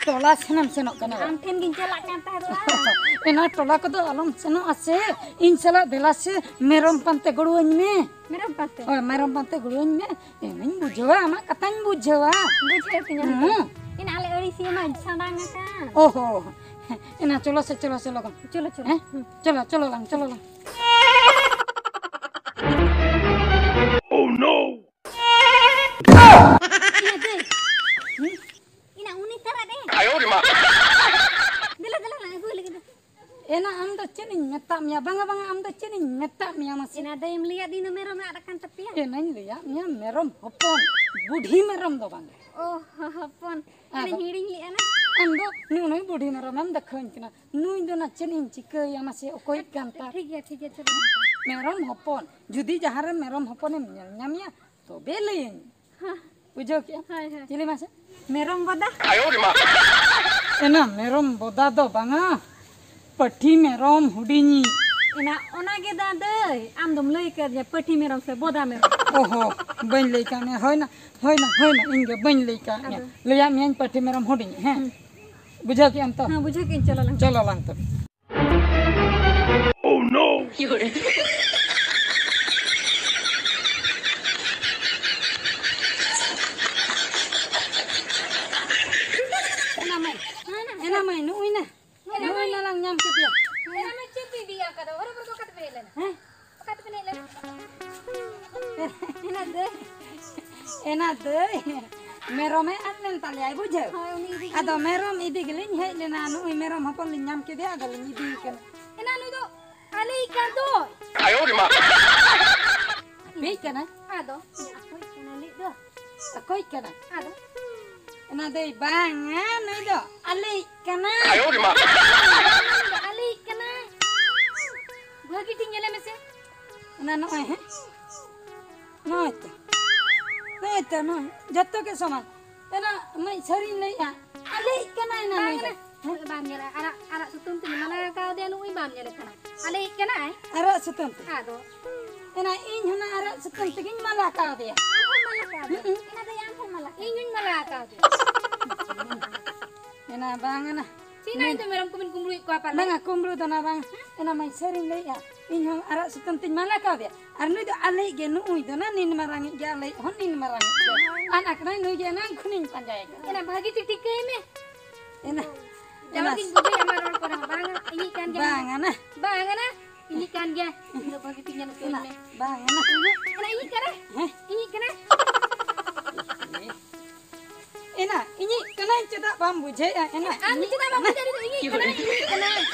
ᱴᱚᱞᱟ ᱥᱮᱱᱮᱢ ᱥᱮᱱᱚᱜ ᱠᱟᱱᱟ? ᱟᱢ ᱴᱷᱮᱱ ᱜᱤᱧ ᱪᱟᱞᱟᱜ ᱠᱟᱱ ᱛᱟᱦᱮᱸᱫᱚᱜᱼᱟ᱾ ᱮᱱᱟ ᱴᱚᱞᱟ ᱠᱚᱫᱚ ᱟᱞᱚᱢ ᱥᱮᱱᱚᱜᱼᱟ ᱥᱮ, ᱤᱧ ᱥᱟᱞᱟᱜ ᱫᱮᱞᱟ ᱥᱮ, ᱢᱮᱨᱚᱢ ᱯᱟᱱᱛᱮ ᱜᱚᱲᱚᱣᱟᱹᱧ ᱢᱮ᱾ ᱢᱮᱨᱚᱢ ᱯᱟᱱᱛᱮ? ᱦᱳᱭ, ᱢᱮᱨᱚᱢ ᱯᱟᱱᱛᱮ ᱜᱚᱲᱚᱣᱟᱹᱧ ᱢᱮ᱾ ᱤᱧᱤᱧ ᱵᱩᱡᱷᱟᱹᱣᱟ, ᱟᱢᱟᱜ ᱠᱟᱛᱷᱟᱧ ᱵᱩᱡᱷᱟᱹᱣᱟ᱾ ᱵᱩᱡᱷᱟᱹᱣ ᱠᱤᱧᱟᱢ ᱛᱚ᱾ ᱦᱩᱸ᱾ ᱮᱱᱟ ᱟᱞᱮ ᱟᱹᱲᱤᱥᱤᱭᱟᱹ ᱢᱟ ᱥᱟᱰᱟᱝ ᱟᱠᱟᱱ᱾ ᱚᱦᱚ᱾ ᱮᱱᱟ ᱪᱚᱞᱚ ᱥᱮ, ᱪᱚᱞᱚ, ᱪᱚᱞᱚ ᱵᱟᱝ᱾ ᱪᱚᱞᱚ, ᱪᱚᱞᱚ᱾ ᱦᱮᱸ? ᱦᱩᱸ᱾ ᱪᱚᱞᱚ, ᱪᱚᱞᱚ ᱞᱟᱝ, ᱪᱚᱞᱚ ᱞᱟᱝ᱾ Oh no! ᱮᱱᱟ ᱫᱟᱹᱭ᱾ ᱦᱩᱸ? ᱮᱱᱟ ᱩᱱᱤ ᱛᱟᱨᱟ ᱨᱮ᱾ ᱟᱭᱳ ᱨᱮ ᱢᱟ᱾ ᱫᱮᱞᱟ, ᱫᱮᱞᱟ ᱞᱟᱝ ᱟᱹᱜᱩᱭ ᱞᱟᱹᱜᱤᱫ ᱫᱚ᱾ ᱮᱱᱟ ᱟᱢ ᱫᱚ ᱪᱮᱫ ᱤᱧ ᱢᱮᱛᱟᱜ ᱢᱮᱭᱟ? ᱵᱟᱝᱟ, ᱵᱟᱝᱟ, ᱟᱢ ᱫᱚ ᱪᱮᱫ ᱤᱧ ᱢᱮᱛᱟᱜ ᱢᱮᱭᱟ ᱢᱟᱥᱮ? ᱮᱱᱟ ᱫᱟᱹᱭᱮᱢ ᱞᱟᱹᱭᱟᱫᱤᱧ ᱫᱚ ᱢᱮᱨᱚᱢᱮ ᱟᱫ ᱟᱠᱟᱱ ᱛᱟᱯᱮᱭᱟ᱾ ᱮᱱᱟᱧ ᱞᱟᱹᱭᱟᱫ ᱢᱮᱭᱟ ᱢᱮᱨᱚᱢ ᱦᱚᱯᱚᱱ, ᱵᱩᱰᱷᱤ ᱢᱮᱨᱚᱢ ᱫᱚ ᱵᱟᱝᱟ᱾ ᱚ, ᱦᱚᱯᱚᱱ᱾ ᱟᱫᱚ ᱮᱱᱟᱧ ᱦᱤᱲᱤᱧ ᱞᱮᱫᱼᱟ ᱱᱟ᱾ ᱟᱢ ᱫᱚ ᱱᱩᱭ, ᱱᱩᱭ ᱵᱩᱰᱷᱤ ᱢᱮᱨᱚᱢᱮᱢ ᱫᱮᱠᱷᱟᱣᱟᱹᱧ ᱠᱟᱱᱟ᱾ ᱱᱩᱭ ᱫᱚ ᱱᱟ ᱪᱮᱫ ᱤᱧ ᱪᱤᱠᱟᱹᱭᱟ ᱢᱟᱥᱮ, ᱚᱠᱚᱭᱤᱡ ᱠᱟᱱ ᱛᱟᱢ? ᱴᱷᱤᱠ ᱜᱮᱭᱟ, ᱴᱷᱤᱠ ᱜᱮᱭᱟ, ᱪᱚᱞᱚ᱾ ᱢᱮᱨᱚᱢ ᱦᱚᱯᱚᱱ, ᱡᱩᱫᱤ ᱡᱟᱦᱟᱸ ᱨᱮ ᱢᱮᱨᱚᱢ ᱦᱚᱯᱚᱱᱮᱢ ᱧᱮᱞ ᱧᱟᱢᱮᱭᱟ, ᱛᱚᱵᱮ ᱞᱟᱹᱭᱟᱹᱧ᱾ ᱦᱮᱸ᱾ ᱵᱩᱡᱷᱟᱹᱣ ᱠᱮᱜᱼᱟᱢ? ᱦᱳᱭ, ᱦᱳᱭ᱾ ᱪᱤᱞᱤ ᱢᱟᱥᱮ? ᱢᱮᱨᱚᱢ ᱵᱚᱫᱟ᱾ ᱟᱭᱳ ᱨᱮ ᱢᱟ᱾ ᱮᱱᱟ ᱢᱮᱨᱚᱢ ᱵᱚᱫᱟ ᱫᱚ ᱵᱟᱝᱟ, ᱯᱟᱹᱴᱷᱤ ᱢᱮᱨᱚᱢ ᱦᱩᱰᱤᱧᱤᱡ᱾ ᱮᱱᱟ ᱚᱱᱟ ᱜᱮ ᱫᱟ ᱫᱟᱹᱭ, ᱟᱢ ᱫᱚᱢ ᱞᱟᱹᱭ ᱠᱟᱫᱤᱧᱟ ᱯᱟᱹᱴᱷᱤ ᱢᱮᱨᱚᱢ ᱥᱮ ᱵᱚᱫᱟ ᱢᱮᱨᱚᱢ? ᱚᱦᱚ, ᱵᱟᱹᱧ ᱞᱟᱹᱭ ᱠᱟᱜ ᱢᱮᱭᱟ᱾ ᱦᱳᱭ ᱱᱟ, ᱦᱳᱭ ᱱᱟ, ᱦᱳᱭ ᱱᱟ, ᱤᱧ ᱜᱮ ᱵᱟᱹᱧ ᱞᱟᱹᱭ ᱠᱟᱜ ᱢᱮᱭᱟ᱾ ᱟᱫᱚ? ᱞᱟᱹᱭᱟᱜ ᱢᱤᱭᱟᱹᱧ ᱯᱟᱹᱴᱷᱤ ᱢᱮᱨᱚᱢ ᱦᱩᱰᱤᱧᱤᱡ, ᱦᱮᱸ? ᱦᱩᱸ᱾ ᱵᱩᱡᱷᱟᱹᱣ ᱠᱮᱜᱼᱟᱢ ᱛᱚ? ᱦᱮᱸ, ᱵᱩᱡᱷᱟᱹᱣ ᱠᱮᱜᱼᱟᱹᱧ, ᱪᱚᱞᱚ ᱞᱟᱝ᱾ ᱪᱚᱞᱚ ᱞᱟᱝ ᱛᱚᱵᱮ᱾ Oh no! ᱮᱱᱟ ᱢᱟᱹᱭ, ᱦᱮᱸ, ᱮᱱᱟ᱾ ᱮᱱᱟ ᱢᱟᱹᱭ, ᱱᱩᱜᱼᱩᱭ ᱱᱟ᱾ ᱮᱱᱟ ᱱᱩᱜᱼᱩᱭ ᱢᱟᱹᱭ᱾ ᱱᱟ ᱞᱟᱝ ᱧᱟᱢ ᱠᱮᱫᱮᱭᱟ᱾ ᱮᱱᱟ ᱢᱟᱹᱭ, ᱪᱮᱫ ᱯᱮ ᱤᱫᱤᱭᱟ ᱚᱱᱠᱟ ᱫᱚ? ᱦᱚᱨᱚ ᱵᱚᱨᱚ ᱫᱚ ᱚᱠᱟ ᱛᱮᱯᱮ ᱦᱮᱡ ᱞᱮᱱᱟ? ᱦᱮᱸ? ᱚᱠᱟ ᱛᱮᱯᱮ ᱦᱮᱡ ᱞᱮᱱᱟ? ᱮᱱᱟ ᱫᱟᱹᱭ᱾ ᱮᱱᱟ ᱫᱟᱹᱭ᱾ ᱢᱮᱨᱚᱢᱮ ᱟᱫ ᱞᱮᱱ ᱛᱟᱞᱮᱭᱟᱭ, ᱵᱩᱡᱷᱟᱹᱣ? ᱦᱳᱭ, ᱩᱱᱤ ᱤᱫᱤ ᱜᱮ᱾ ᱟᱫᱚ ᱢᱮᱨᱚᱢ ᱤᱫᱤ ᱜᱮᱞᱤᱧ ᱦᱮᱡ ᱞᱮᱱᱟ᱾ ᱱᱩᱜᱼᱩᱭ ᱢᱮᱨᱚᱢ ᱦᱚᱯᱚᱱ ᱞᱤᱧ ᱧᱟᱢ ᱠᱮᱫᱮᱭᱟ, ᱟᱫᱚ ᱞᱤᱧ ᱤᱫᱤᱭᱮ ᱠᱟᱱᱟ᱾ ᱮᱱᱟ ᱱᱩᱭ ᱫᱚ ᱟᱞᱮᱭᱤᱡ ᱠᱟᱱ ᱫᱚᱭ᱾ ᱟᱭᱳ ᱨᱮ ᱢᱟ᱾ ᱟᱯᱮᱭᱤᱡ ᱠᱟᱱᱟᱭ? ᱟᱫᱚ, ᱟᱠᱚᱭᱤᱡ ᱠᱟᱱᱟᱭ ᱞᱟᱹᱭ ᱫᱚ᱾ ᱟᱠᱚᱭᱤᱡ ᱠᱟᱱᱟᱭ? ᱟᱫᱚ? ᱚᱱᱟ ᱫᱚᱭ ᱵᱟᱝᱟ, ᱱᱩᱭ ᱫᱚ ᱟᱞᱮᱭᱤᱡ ᱠᱟᱱᱟᱭ᱾ ᱟᱭᱳ ᱨᱮ ᱢᱟ᱾ ᱱᱩᱭ ᱫᱚ ᱟᱞᱮᱭᱤᱡ ᱠᱟᱱᱟᱭ᱾ ᱵᱷᱟᱹᱜᱤ ᱴᱷᱤᱠ ᱧᱮᱞᱮ ᱢᱮᱥᱮ᱾ ᱚᱱᱟ ᱱᱚᱜᱼᱚᱭ, ᱦᱮᱸ? ᱱᱚᱜᱼᱚᱭ ᱛᱚ᱾ ᱛᱮ ᱱᱚᱜᱼᱚᱭ ᱡᱚᱛᱚ ᱜᱮ ᱥᱚᱢᱟᱱ᱾ ᱮᱱᱟ ᱢᱟᱹᱭ ᱥᱟᱹᱨᱤᱧ ᱞᱟᱹᱭᱮᱫᱼᱟ, ᱟᱞᱮᱭᱤᱡ ᱠᱟᱱᱟᱭ ᱱᱟ ᱵᱟᱝ ᱱᱩᱭ ᱫᱚ᱾ ᱠᱟᱱᱟ᱾ ᱦᱮᱸ? ᱵᱟᱢ ᱧᱮᱞᱟ, ᱟᱨᱟᱜ, ᱟᱨᱟᱜ ᱥᱩᱛᱟᱹᱢ ᱛᱮᱧ ᱢᱟᱞᱟ ᱟᱠᱟᱣᱫᱮᱭᱟ, ᱱᱩᱭ ᱵᱟᱢ ᱧᱮᱞᱮ ᱠᱟᱱᱟ᱾ ᱟᱞᱮᱭᱤᱡ ᱠᱟᱱᱟᱭ᱾ ᱟᱨᱟᱜ ᱥᱩᱛᱟᱹᱢ ᱛᱮ᱾ ᱟᱫᱚ? ᱮᱱᱟ ᱤᱧ ᱦᱚᱸ ᱱᱟ ᱟᱨᱟᱜ ᱥᱩᱛᱟᱹᱢ ᱛᱮᱜᱤᱧ ᱢᱟᱞᱟ ᱟᱠᱟᱣᱫᱮᱭᱟ᱾ ᱟᱢ ᱦᱚᱸᱢ ᱢᱟᱞᱟ ᱠᱟᱣᱫᱮᱭᱟ? ᱦᱩᱸ᱾ ᱮᱱᱟ ᱫᱚ ᱟᱢ ᱦᱚᱸᱢ ᱢᱟᱞᱟ ᱠᱟᱣᱫᱮᱭᱟ? ᱤᱧ ᱦᱚᱸᱧ ᱢᱟᱞᱟ ᱟᱠᱟᱣᱫᱮᱭᱟ᱾ ᱮᱱᱟ ᱵᱟᱝ ᱮᱱᱟ᱾ ᱪᱮᱫ ᱱᱟ ᱤᱧ ᱫᱚ ᱢᱮᱨᱚᱢ ᱠᱚᱵᱤᱱ ᱠᱩᱢᱵᱽᱲᱩᱭᱮᱫ ᱠᱚᱣᱟ ᱯᱟᱞᱮ? ᱵᱟᱝᱟ, ᱠᱩᱢᱵᱽᱲᱩ ᱫᱚ ᱱᱟ ᱵᱟᱝ᱾ ᱮᱱᱟ ᱢᱟᱹᱭ ᱥᱟᱹᱨᱤᱧ ᱞᱟᱹᱭᱮᱫᱼᱟ, ᱤᱧ ᱦᱚᱸ ᱟᱨᱟᱜ ᱥᱩᱛᱟᱹᱢ ᱛᱮᱧ ᱢᱟᱞᱟ ᱠᱟᱣᱫᱮᱭᱟ᱾ ᱟᱨ ᱱᱩᱭ ᱫᱚ ᱟᱞᱮᱭᱤᱡ ᱜᱮ, ᱱᱩᱜᱼᱩᱭ ᱫᱚ ᱱᱟ ᱱᱤᱱ ᱢᱟᱨᱟᱝᱤᱡ ᱜᱮ, ᱟᱞᱮᱭᱤᱡ ᱦᱚᱸ ᱱᱤᱱ ᱢᱟᱨᱟᱝᱤᱡ ᱜᱮ᱾ ᱟᱱ ᱟᱠᱷᱲᱟᱭ ᱱᱩᱭ ᱜᱮ ᱮᱱᱟᱝ ᱠᱷᱚᱱᱤᱧ ᱯᱟᱸᱡᱟᱭᱮ ᱠᱟᱱᱟ᱾ ᱮᱱᱟ ᱵᱷᱟᱹᱜᱤ ᱴᱷᱤᱠ ᱴᱷᱤᱠᱟᱹᱭ ᱢᱮ᱾ ᱮᱱᱟ, ᱡᱟᱦᱟᱸ ᱮᱱᱟ᱾ ᱜᱤᱧ ᱵᱩᱡᱷᱟᱹᱣ ᱟᱢᱟᱜ ᱨᱚᱲ ᱠᱚᱨᱮ ᱦᱚᱸ᱾ ᱵᱟᱝᱟ, ᱤᱧᱤᱡ ᱠᱟᱱ ᱜᱮᱭᱟ᱾ ᱵᱟᱝᱟ ᱱᱟ᱾ ᱵᱟᱝᱟ ᱱᱟ᱾ ᱤᱧᱤᱡ ᱠᱟᱱ ᱜᱮᱭᱟ᱾ ᱤᱧ ᱫᱚ ᱵᱷᱟᱹᱜᱤ ᱴᱷᱤᱠ ᱧᱮᱞ ᱦᱚᱪᱚᱧ ᱮᱱᱟ, ᱢᱮ᱾ ᱵᱟᱝᱟ ᱱᱟ᱾ ᱮᱱᱟ ᱤᱧᱤᱡ ᱠᱟᱱᱟ? ᱦᱮᱸ? ᱤᱧᱤᱡ ᱠᱟᱱᱟ? ᱮᱱᱟ, ᱤᱧᱤᱡ ᱠᱟᱱᱟᱧ ᱪᱮᱫᱟᱜ ᱵᱟᱢ ᱵᱩᱡᱷᱟᱹᱣᱮᱫᱼᱟ? ᱮᱱᱟ, ᱟᱢ ᱫᱚ ᱤᱧᱤᱡ ᱪᱮᱫᱟᱜ ᱵᱟᱢ ᱠᱟᱱᱟ᱾ ᱵᱩᱡᱷᱟᱹᱣᱮᱫᱼᱟ? ᱤᱧᱤᱡ ᱠᱟᱱᱟ, ᱤᱧᱤᱡ ᱠᱟᱱᱟ᱾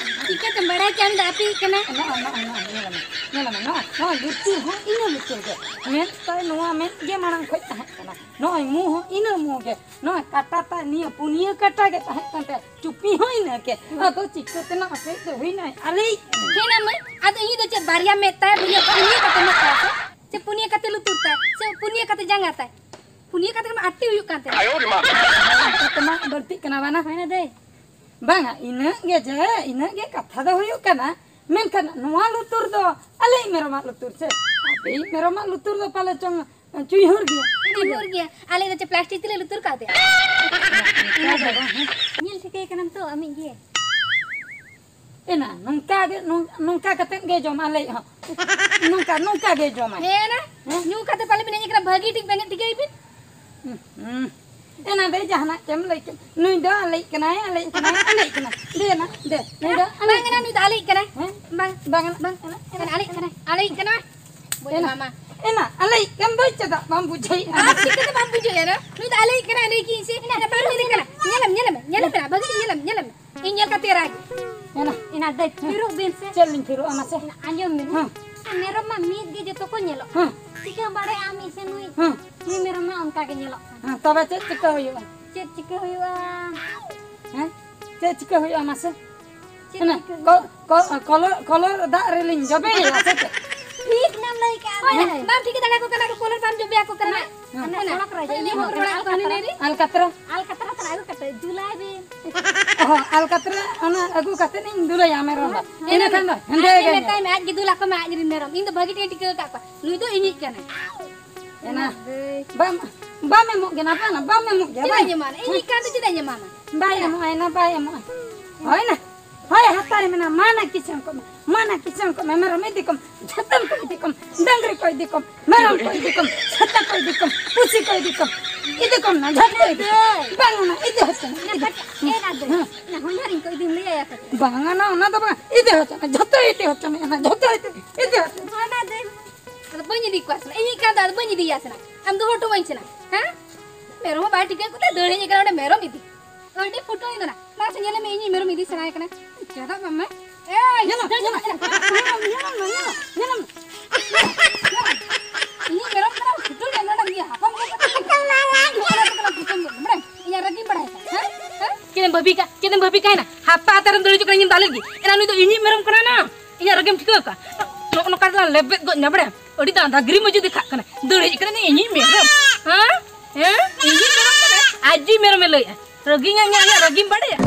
ᱪᱤᱠᱟᱹᱛᱮᱢ ᱵᱟᱲᱟᱭ ᱠᱮᱫᱟ ᱟᱢ ᱫᱚ ᱟᱯᱮᱭᱤᱡ ᱠᱟᱱᱟ? ᱱᱚᱜᱼᱚᱭ, ᱱᱚᱜᱼᱚᱭ, ᱱᱚᱜᱼᱚᱭ, ᱧᱮᱞ ᱢᱮ, ᱧᱮᱞ ᱢᱮ, ᱱᱚᱜᱼᱚᱭ, ᱱᱚᱜᱼᱚᱭ ᱞᱩᱛᱩᱨ ᱦᱚᱸ ᱤᱱᱟᱹ ᱞᱩᱛᱩᱨ ᱜᱮ᱾ ᱢᱮᱫ ᱛᱟᱭ ᱱᱚᱣᱟ ᱢᱮᱫ ᱜᱮ ᱢᱟᱲᱟᱝ ᱠᱷᱚᱡ ᱛᱟᱦᱮᱸ ᱠᱟᱱᱟ᱾ ᱱᱚᱜᱼᱚᱭ ᱢᱩ ᱦᱚᱸ ᱤᱱᱟᱹ ᱢᱩ ᱜᱮ᱾ ᱱᱚᱜᱼᱚᱭ ᱠᱟᱴᱟ ᱛᱟᱭ ᱱᱤᱭᱟᱹ ᱯᱩᱱᱭᱟᱹ ᱠᱟᱴᱟ ᱜᱮ ᱛᱟᱦᱮᱸ ᱠᱟᱱ ᱛᱟᱭᱟ᱾ ᱪᱩᱯᱤ ᱦᱚᱸ ᱤᱱᱟᱹ ᱜᱮ᱾ ᱟᱫᱚ ᱪᱤᱠᱟᱹᱛᱮ ᱱᱚᱣᱟ ᱥᱮᱫ ᱫᱚ ᱦᱩᱭᱱᱟᱭ? ᱟᱞᱮᱭᱤᱡ᱾ ᱦᱮᱸ ᱱᱟ ᱢᱟᱹᱭ, ᱟᱫᱚ ᱤᱧ ᱫᱚ ᱪᱮᱫ ᱵᱟᱨᱭᱟ ᱢᱮᱫ ᱛᱟᱭ, ᱯᱩᱱᱭᱟᱹ, ᱯᱩᱱᱭᱟᱹ ᱠᱟᱛᱮ ᱢᱮᱫ ᱛᱟᱭ ᱥᱮ? ᱥᱮ ᱯᱩᱱᱭᱟᱹ ᱠᱟᱛᱮ ᱞᱩᱛᱩᱨ ᱛᱟᱭ? ᱥᱮ ᱯᱩᱱᱭᱟᱹ ᱠᱟᱛᱮ ᱡᱟᱸᱜᱟ ᱛᱟᱭ? ᱯᱩᱱᱭᱟᱹ ᱠᱟᱛᱮ ᱢᱟ ᱟᱴᱴᱤ ᱦᱩᱭᱩᱜ ᱠᱟᱱ ᱛᱟᱭ᱾ ᱚᱱᱛᱮ ᱢᱟ ᱵᱟᱹᱲᱛᱤᱜ ᱠᱟᱱᱟ ᱵᱟᱱᱟ᱾ ᱦᱮᱸ ᱱᱟ ᱫᱟᱹᱭ᱾ ᱵᱟᱝᱟ, ᱤᱱᱟᱹᱜ ᱜᱮ ᱡᱮ, ᱤᱱᱟᱹᱜ ᱜᱮ ᱠᱟᱛᱷᱟ ᱫᱚ ᱦᱩᱭᱩᱜ ᱠᱟᱱᱟ᱾ ᱢᱮᱱᱠᱷᱟᱱ ᱱᱚᱣᱟ ᱞᱩᱛᱩᱨ ᱫᱚ ᱟᱞᱮᱭᱤᱡ ᱢᱮᱨᱚᱢᱟᱜ ᱞᱩᱛᱩᱨ ᱥᱮ? ᱟᱯᱮᱭᱤᱡ ᱢᱮᱨᱚᱢᱟᱜ ᱞᱩᱛᱩᱨ ᱫᱚ ᱯᱟᱞᱮ ᱪᱚᱝ ᱪᱩᱭᱦᱩᱨ ᱜᱮᱭᱟ᱾ ᱪᱩᱭᱦᱩᱨ ᱜᱮᱭᱟ᱾ ᱟᱞᱮ ᱫᱚ ᱪᱮᱫ ᱯᱞᱟᱥᱴᱤᱠ ᱛᱮᱞᱮ ᱞᱩᱛᱩᱨ ᱠᱟᱣᱫᱮᱭᱟ? ᱚᱱᱠᱟ ᱫᱚ ᱵᱟᱝ, ᱦᱮᱸ᱾ ᱧᱮᱞ ᱴᱷᱤᱠᱟᱹᱭ ᱠᱟᱱᱟᱢ ᱛᱚ ᱟᱢᱤᱡ ᱜᱮ᱾ ᱮᱱᱟ, ᱱᱚᱝᱠᱟ ᱜᱮ, ᱱᱚᱝ-, ᱱᱚᱝᱠᱟ ᱠᱟᱛᱮᱫ ᱜᱮ ᱡᱚᱢ ᱟᱞᱮᱭᱤᱡ ᱦᱚᱸ᱾ ᱱᱚᱝᱠᱟ, ᱱᱚᱝᱠᱟ ᱜᱮ ᱡᱚᱢᱟᱭ᱾ ᱦᱮᱸ ᱱᱟ? ᱦᱮᱸ? ᱧᱩ ᱠᱟᱛᱮ ᱯᱟᱞᱮ ᱵᱤᱱ ᱦᱮᱡ ᱟᱠᱟᱱᱟ, ᱵᱷᱟᱹᱜᱤ ᱴᱷᱤᱠ ᱵᱮᱸᱜᱮᱫ ᱴᱷᱤᱠᱟᱹᱭ ᱵᱤᱱ᱾ ᱦᱩᱸ, ᱦᱩᱸ᱾ ᱮᱱᱟ ᱫᱚ ᱡᱟᱦᱟᱱᱟᱜ ᱪᱮᱢ ᱞᱟᱹᱭ ᱠᱮᱫ᱾ ᱱᱩᱭ ᱫᱚ ᱟᱞᱮᱭᱤᱡ ᱠᱟᱱᱟᱭ, ᱟᱞᱮᱭᱤᱡ ᱠᱟᱱᱟᱭ, ᱟᱞᱮᱭᱤᱡ ᱠᱟᱱᱟᱭ᱾ ᱫᱮ ᱱᱟ, ᱫᱮ, ᱱᱩᱭ ᱫᱚ ᱵᱟᱝ ᱟᱞᱮᱭᱤᱡ ᱠᱟᱱᱟ, ᱱᱩᱭ ᱫᱚ ᱟᱞᱮᱭᱤᱡ ᱠᱟᱱᱟᱭ᱾ ᱦᱮᱸ? ᱵᱟᱝ᱾ ᱵᱟᱝ ᱠᱟᱱᱟ᱾ ᱵᱟᱝ ᱠᱟᱱᱟ, ᱟᱞᱮᱭᱤᱡ ᱠᱟᱱᱟᱭ᱾ ᱟᱞᱮᱭᱤᱡ ᱠᱟᱱᱟ᱾ ᱵᱩᱡᱽ ᱮᱱᱟ, ᱢᱟᱢᱟ᱾ ᱮᱱᱟ, ᱟᱞᱮᱭᱤᱡ ᱠᱟᱱ ᱫᱚᱭ ᱪᱮᱫᱟᱜ ᱵᱟᱢ ᱵᱩᱡᱷᱟᱹᱣᱮᱫᱼᱟ? ᱟᱨ ᱪᱤᱠᱟᱹᱛᱮ ᱵᱟᱢ ᱵᱩᱡᱷᱟᱹᱣᱮᱫᱼᱟ? ᱱᱩᱭ ᱫᱚ ᱟᱞᱮᱭᱤᱡ ᱠᱟᱱᱟᱭ, ᱞᱟᱹᱭ ᱠᱮᱫ ᱤᱧ ᱥᱮ᱾ ᱮᱱᱟ ᱵᱟᱢ ᱧᱮᱞᱮ ᱠᱟᱱᱟ? ᱧᱮᱞᱮᱢ, ᱧᱮᱞᱮᱢ, ᱧᱮᱞᱮᱢ ᱯᱮᱲᱟ, ᱵᱷᱟᱹᱜᱤ ᱴᱷᱤᱠ ᱧᱮᱞᱮᱢ, ᱧᱮᱞᱮᱢ᱾ ᱤᱧ ᱧᱮᱞ ᱠᱟᱛᱮ ᱨᱟᱜᱽ᱾ ᱮᱱᱟ᱾ ᱮᱱᱟ ᱫᱟᱹᱭ, ᱛᱷᱤᱨᱚᱜ ᱵᱤᱱ ᱥᱮ᱾ ᱪᱮᱫ ᱞᱤᱧ ᱛᱷᱤᱨᱚᱜᱼᱟ ᱢᱟᱥᱮ? ᱮᱱᱟ ᱟᱸᱡᱚᱢ ᱵᱤᱱ᱾ ᱦᱮᱸ᱾ ᱢᱮᱨᱚᱢ ᱢᱟ ᱢᱤᱫ ᱜᱮ ᱡᱚᱛᱚ ᱠᱚ ᱧᱮᱞᱚᱜ ᱠᱟᱱᱟ᱾ ᱦᱮᱸ᱾ ᱪᱤᱠᱟᱹᱢ ᱵᱟᱲᱟᱭᱟ ᱟᱢ ᱥᱮ ᱱᱩᱭ? ᱦᱮᱸ᱾ ᱱᱩᱭ ᱢᱮᱨᱚᱢ ᱢᱟ ᱚᱱᱠᱟ ᱜᱮ ᱧᱮᱞᱚᱜ ᱠᱟᱱᱟ᱾ ᱦᱮᱸ, ᱛᱚᱵᱮ ᱪᱮᱫ ᱪᱤᱠᱟᱹ ᱦᱩᱭᱩᱜᱼᱟ? ᱪᱮᱫ ᱪᱤᱠᱟᱹ ᱦᱩᱭᱩᱜᱼᱟ? ᱦᱮᱸ? ᱪᱮᱫ ᱪᱤᱠᱟᱹ ᱦᱩᱭᱩᱜᱼᱟ ᱢᱟᱥᱮ? ᱪᱮᱫ ᱮᱱᱟ, ᱪᱤᱠᱟᱹ ᱠᱚ-, ᱠᱚ-, ᱠᱚᱞᱚᱨ, ᱠᱚᱞᱚᱨ ᱫᱟᱜ ᱨᱮᱞᱤᱧ ᱡᱚᱵᱮᱭᱟ ᱥᱮ ᱪᱮᱫ? ᱴᱷᱤᱠ ᱱᱟᱢ ᱞᱟᱹᱭ ᱠᱟᱜᱼᱟ᱾ ᱦᱳᱭ, ᱦᱮᱸ᱾ ᱵᱟᱢ ᱴᱷᱤᱠᱟᱹ ᱫᱟᱲᱮᱭᱟᱠᱚ ᱠᱟᱱᱟ, ᱠᱚᱞᱚᱨ ᱵᱟᱢ ᱡᱚᱵᱮᱭᱟᱠᱚ ᱠᱟᱱᱟ᱾ ᱦᱮᱸ᱾ ᱦᱟᱱᱮ ᱥᱚᱲᱚᱠ ᱨᱮ ᱤᱧ ᱦᱚᱸ ᱨᱚᱲ ᱠᱟᱱᱟ ᱦᱟᱱᱮ ᱨᱮ᱾ ᱟᱞᱠᱟᱛᱨᱟ᱾ ᱟᱞᱠᱟᱛᱨᱟ ᱛᱟᱨᱟ ᱟᱹᱜᱩ ᱠᱟᱛᱮ ᱫᱩᱞᱟᱭ ᱵᱤᱱ᱾ ᱚ, ᱟᱞᱠᱟᱛᱨᱟ ᱚᱱᱟ ᱟᱹᱜᱩ ᱠᱟᱛᱮ ᱤᱧ ᱫᱩᱞᱟᱭᱟ ᱢᱮᱨᱚᱢ ᱫᱚ᱾ ᱤᱱᱟᱹ ᱠᱷᱟᱱ ᱫᱚ ᱦᱮᱸᱫᱮ ᱟᱡ ᱜᱮ ᱜᱮ᱾ ᱢᱮᱛᱟᱭ ᱢᱮ, ᱟᱡ ᱜᱮ ᱫᱩᱞ ᱟᱠᱚ ᱢᱮ, ᱟᱡ ᱨᱮᱱ ᱢᱮᱨᱚᱢ᱾ ᱤᱧ ᱫᱚ ᱵᱷᱟᱹᱜᱤ ᱴᱷᱤᱠ ᱴᱷᱤᱠᱟᱹ ᱟᱠᱟᱫ ᱠᱚᱣᱟ, ᱱᱩᱭ ᱫᱚ ᱤᱧᱤᱡ ᱠᱟᱱᱟᱭ᱾ ᱮᱱᱟ᱾ ᱵᱟᱢ, ᱵᱟᱢ ᱮᱢᱚᱜ ᱠᱟᱱᱟ, ᱵᱟᱝ, ᱵᱟᱢ ᱮᱢᱚᱜ ᱜᱮᱭᱟ, ᱪᱮᱫᱟᱜ ᱵᱟᱝ? ᱤᱧ ᱮᱢᱟᱢᱟ? ᱤᱧᱤᱡ ᱠᱟᱱ ᱫᱚ ᱪᱮᱫᱟᱜ ᱤᱧ ᱮᱢᱟᱢᱟ? ᱵᱟᱭ ᱮᱢᱚᱜᱼᱟ, ᱮᱱᱟ, ᱵᱟᱭ ᱮᱢᱚᱜᱼᱟ᱾ ᱦᱳᱭ ᱱᱟ, ᱦᱳᱭ, ᱦᱟᱛᱟᱣ ᱢᱮᱱᱟ, ᱢᱟᱱᱟ ᱠᱤᱥᱟᱹᱬ ᱠᱚᱜ ᱢᱮ, ᱢᱟᱱᱟ ᱠᱤᱥᱟᱹᱬ ᱠᱚᱜ ᱢᱮ, ᱢᱮᱨᱚᱢ ᱤᱫᱤ ᱠᱚᱢ, ᱡᱷᱚᱛᱚᱱ ᱠᱚ ᱤᱫᱤ ᱠᱚᱢ, ᱰᱟᱝᱨᱤ ᱠᱚ ᱤᱫᱤ ᱠᱚᱢ, ᱢᱮᱨᱚᱢ ᱠᱚ ᱤᱫᱤ ᱠᱚᱢ, ᱥᱮᱛᱟ ᱠᱚ ᱤᱫᱤ ᱠᱚᱢ, ᱯᱩᱥᱤ ᱠᱚ ᱤᱫᱤ ᱠᱚᱢ, ᱤᱫᱤ ᱠᱚᱢ ᱱᱟ, ᱡᱷᱚᱛᱚ ᱤᱫᱤ ᱠᱚᱢ᱾ ᱵᱟᱝ, ᱚᱱᱟ ᱤᱫᱤ ᱦᱚᱪᱚ ᱢᱮ, ᱤᱫᱤ᱾ ᱮ ᱫᱟᱫᱟ, ᱦᱮᱸ᱾ ᱚᱱᱟ ᱦᱚᱧᱦᱟᱨᱤᱧ ᱠᱚ ᱤᱫᱤᱢ ᱞᱟᱹᱭ ᱟᱭᱟ ᱥᱮ? ᱵᱟᱝ, ᱚᱱᱟ, ᱚᱱᱟ ᱫᱚ ᱵᱟᱝ, ᱤᱫᱤ ᱦᱚᱪᱚ ᱢᱮ, ᱡᱷᱚᱛᱚ ᱤᱫᱤ ᱦᱚᱪᱚ ᱢᱮ, ᱚᱱᱟ ᱡᱷᱚᱛᱚ ᱤᱫᱤ, ᱤᱫᱤ ᱦᱚᱪᱚ ᱢᱮ᱾ ᱚᱱᱟ ᱫᱚ ᱟᱫᱚ ᱵᱟᱹᱧ ᱤᱫᱤ ᱠᱚᱣᱟ ᱥᱮᱱᱟ᱾ ᱤᱧᱤᱡ ᱠᱟᱱ ᱫᱚ ᱟᱫᱚ ᱵᱟᱹᱧ ᱤᱫᱤᱭᱟ ᱥᱮᱱᱟ᱾ ᱟᱢ ᱫᱚ ᱦᱚᱴᱚ ᱟᱹᱧ ᱥᱮᱱᱟ᱾ ᱦᱮᱸ? ᱢᱮᱨᱚᱢ ᱦᱚᱸ ᱵᱟᱭ ᱴᱷᱤᱠᱟᱹ ᱠᱚᱛᱮ ᱫᱟᱹᱲ ᱦᱮᱡ ᱟᱠᱟᱱᱟ ᱚᱸᱰᱮ ᱢᱮᱨᱚᱢ ᱤᱫᱤ᱾ ᱟᱹᱰᱤ ᱯᱷᱩᱴᱟᱹᱣ ᱮᱱᱟ᱾ ᱢᱟᱥᱮ ᱧᱮᱞ ᱢᱮ, ᱤᱧᱤᱡ ᱢᱮᱨᱚᱢ ᱤᱫᱤ ᱥᱟᱱᱟᱭᱮ ᱠᱟᱱᱟ᱾ ᱪᱮᱫᱟᱜ ᱵᱟᱝ ᱢᱮ? ᱮᱭ, ᱧᱮᱞᱚᱜ, ᱫᱟᱹᱲ ᱧᱮᱞᱚᱜ, ᱪᱟᱞᱟᱜ ᱠᱟᱱᱟ᱾ ᱧᱮᱞᱚᱜ, ᱧᱮᱞᱚᱜ, ᱧᱮᱞᱚᱜ, ᱧᱮᱞᱚᱜ᱾ ᱤᱧᱤᱡ ᱢᱮᱨᱚᱢ ᱠᱟᱱᱟ, ᱯᱷᱩᱴᱟᱹᱣ ᱮᱱᱟ ᱱᱚᱰᱮ ᱤᱭᱟᱹ ᱦᱟᱯᱟ ᱢᱮᱨᱚᱢ ᱠᱟᱱᱟ᱾ ᱯᱷᱩᱴᱟᱹᱣ ᱮᱱᱟ, ᱵᱟᱲᱟᱭ? ᱤᱧᱟᱜ ᱨᱟᱹᱜᱤ ᱵᱟᱲᱟᱭ ᱠᱟᱱᱟ᱾ ᱦᱮᱸ? ᱦᱮᱸ? ᱪᱮᱫ ᱮᱢ ᱵᱷᱟᱹᱵᱤ ᱠᱟᱜ? ᱪᱮᱫ ᱮᱢ ᱵᱷᱟᱹᱵᱤ ᱠᱟᱜ ᱮᱱᱟ? ᱦᱟᱯᱟ ᱟᱛᱟᱨᱮᱢ ᱫᱟᱹᱲ ᱦᱤᱡᱩᱜ ᱠᱟᱱᱟ, ᱤᱧ ᱫᱟᱞᱮ ᱜᱮ᱾ ᱮᱱᱟ ᱱᱩᱭ ᱫᱚ ᱤᱧᱤᱡ ᱢᱮᱨᱚᱢ ᱠᱟᱱᱟᱭ ᱱᱟ᱾ ᱤᱧᱟᱜ ᱨᱟᱹᱜᱤᱢ ᱴᱷᱤᱠᱟᱹ ᱠᱟᱜ? ᱱᱚᱜᱼᱚ ᱱᱚᱝᱠᱟ ᱫᱚ ᱞᱮᱵᱮᱫ ᱜᱚᱡ ᱱᱟ, ᱵᱟᱲᱟᱭᱟᱢ? ᱟᱹᱰᱤ ᱫᱟᱸᱫᱟ ᱜᱤᱨᱤ ᱢᱟᱹᱡᱩ ᱫᱮᱠᱷᱟᱜ ᱠᱟᱱᱟ᱾ ᱫᱟᱹᱲ ᱦᱮᱡ ᱠᱟᱱᱟ, ᱤᱧᱤᱡ ᱢᱮᱨᱚᱢ᱾ ᱦᱮᱸ? ᱦᱮᱸ? ᱤᱧᱤᱡ ᱢᱮᱨᱚᱢ ᱠᱟᱱᱟᱭ? ᱟᱡᱤᱡ ᱢᱮᱨᱚᱢᱮ ᱞᱟᱹᱭᱮᱜᱼᱟ᱾ ᱨᱟᱹᱜᱤᱧᱟ, ᱤᱧᱟᱜ, ᱤᱧᱟᱜ ᱨᱟᱹᱜᱤᱢ ᱵᱟᱲᱟᱭᱟ?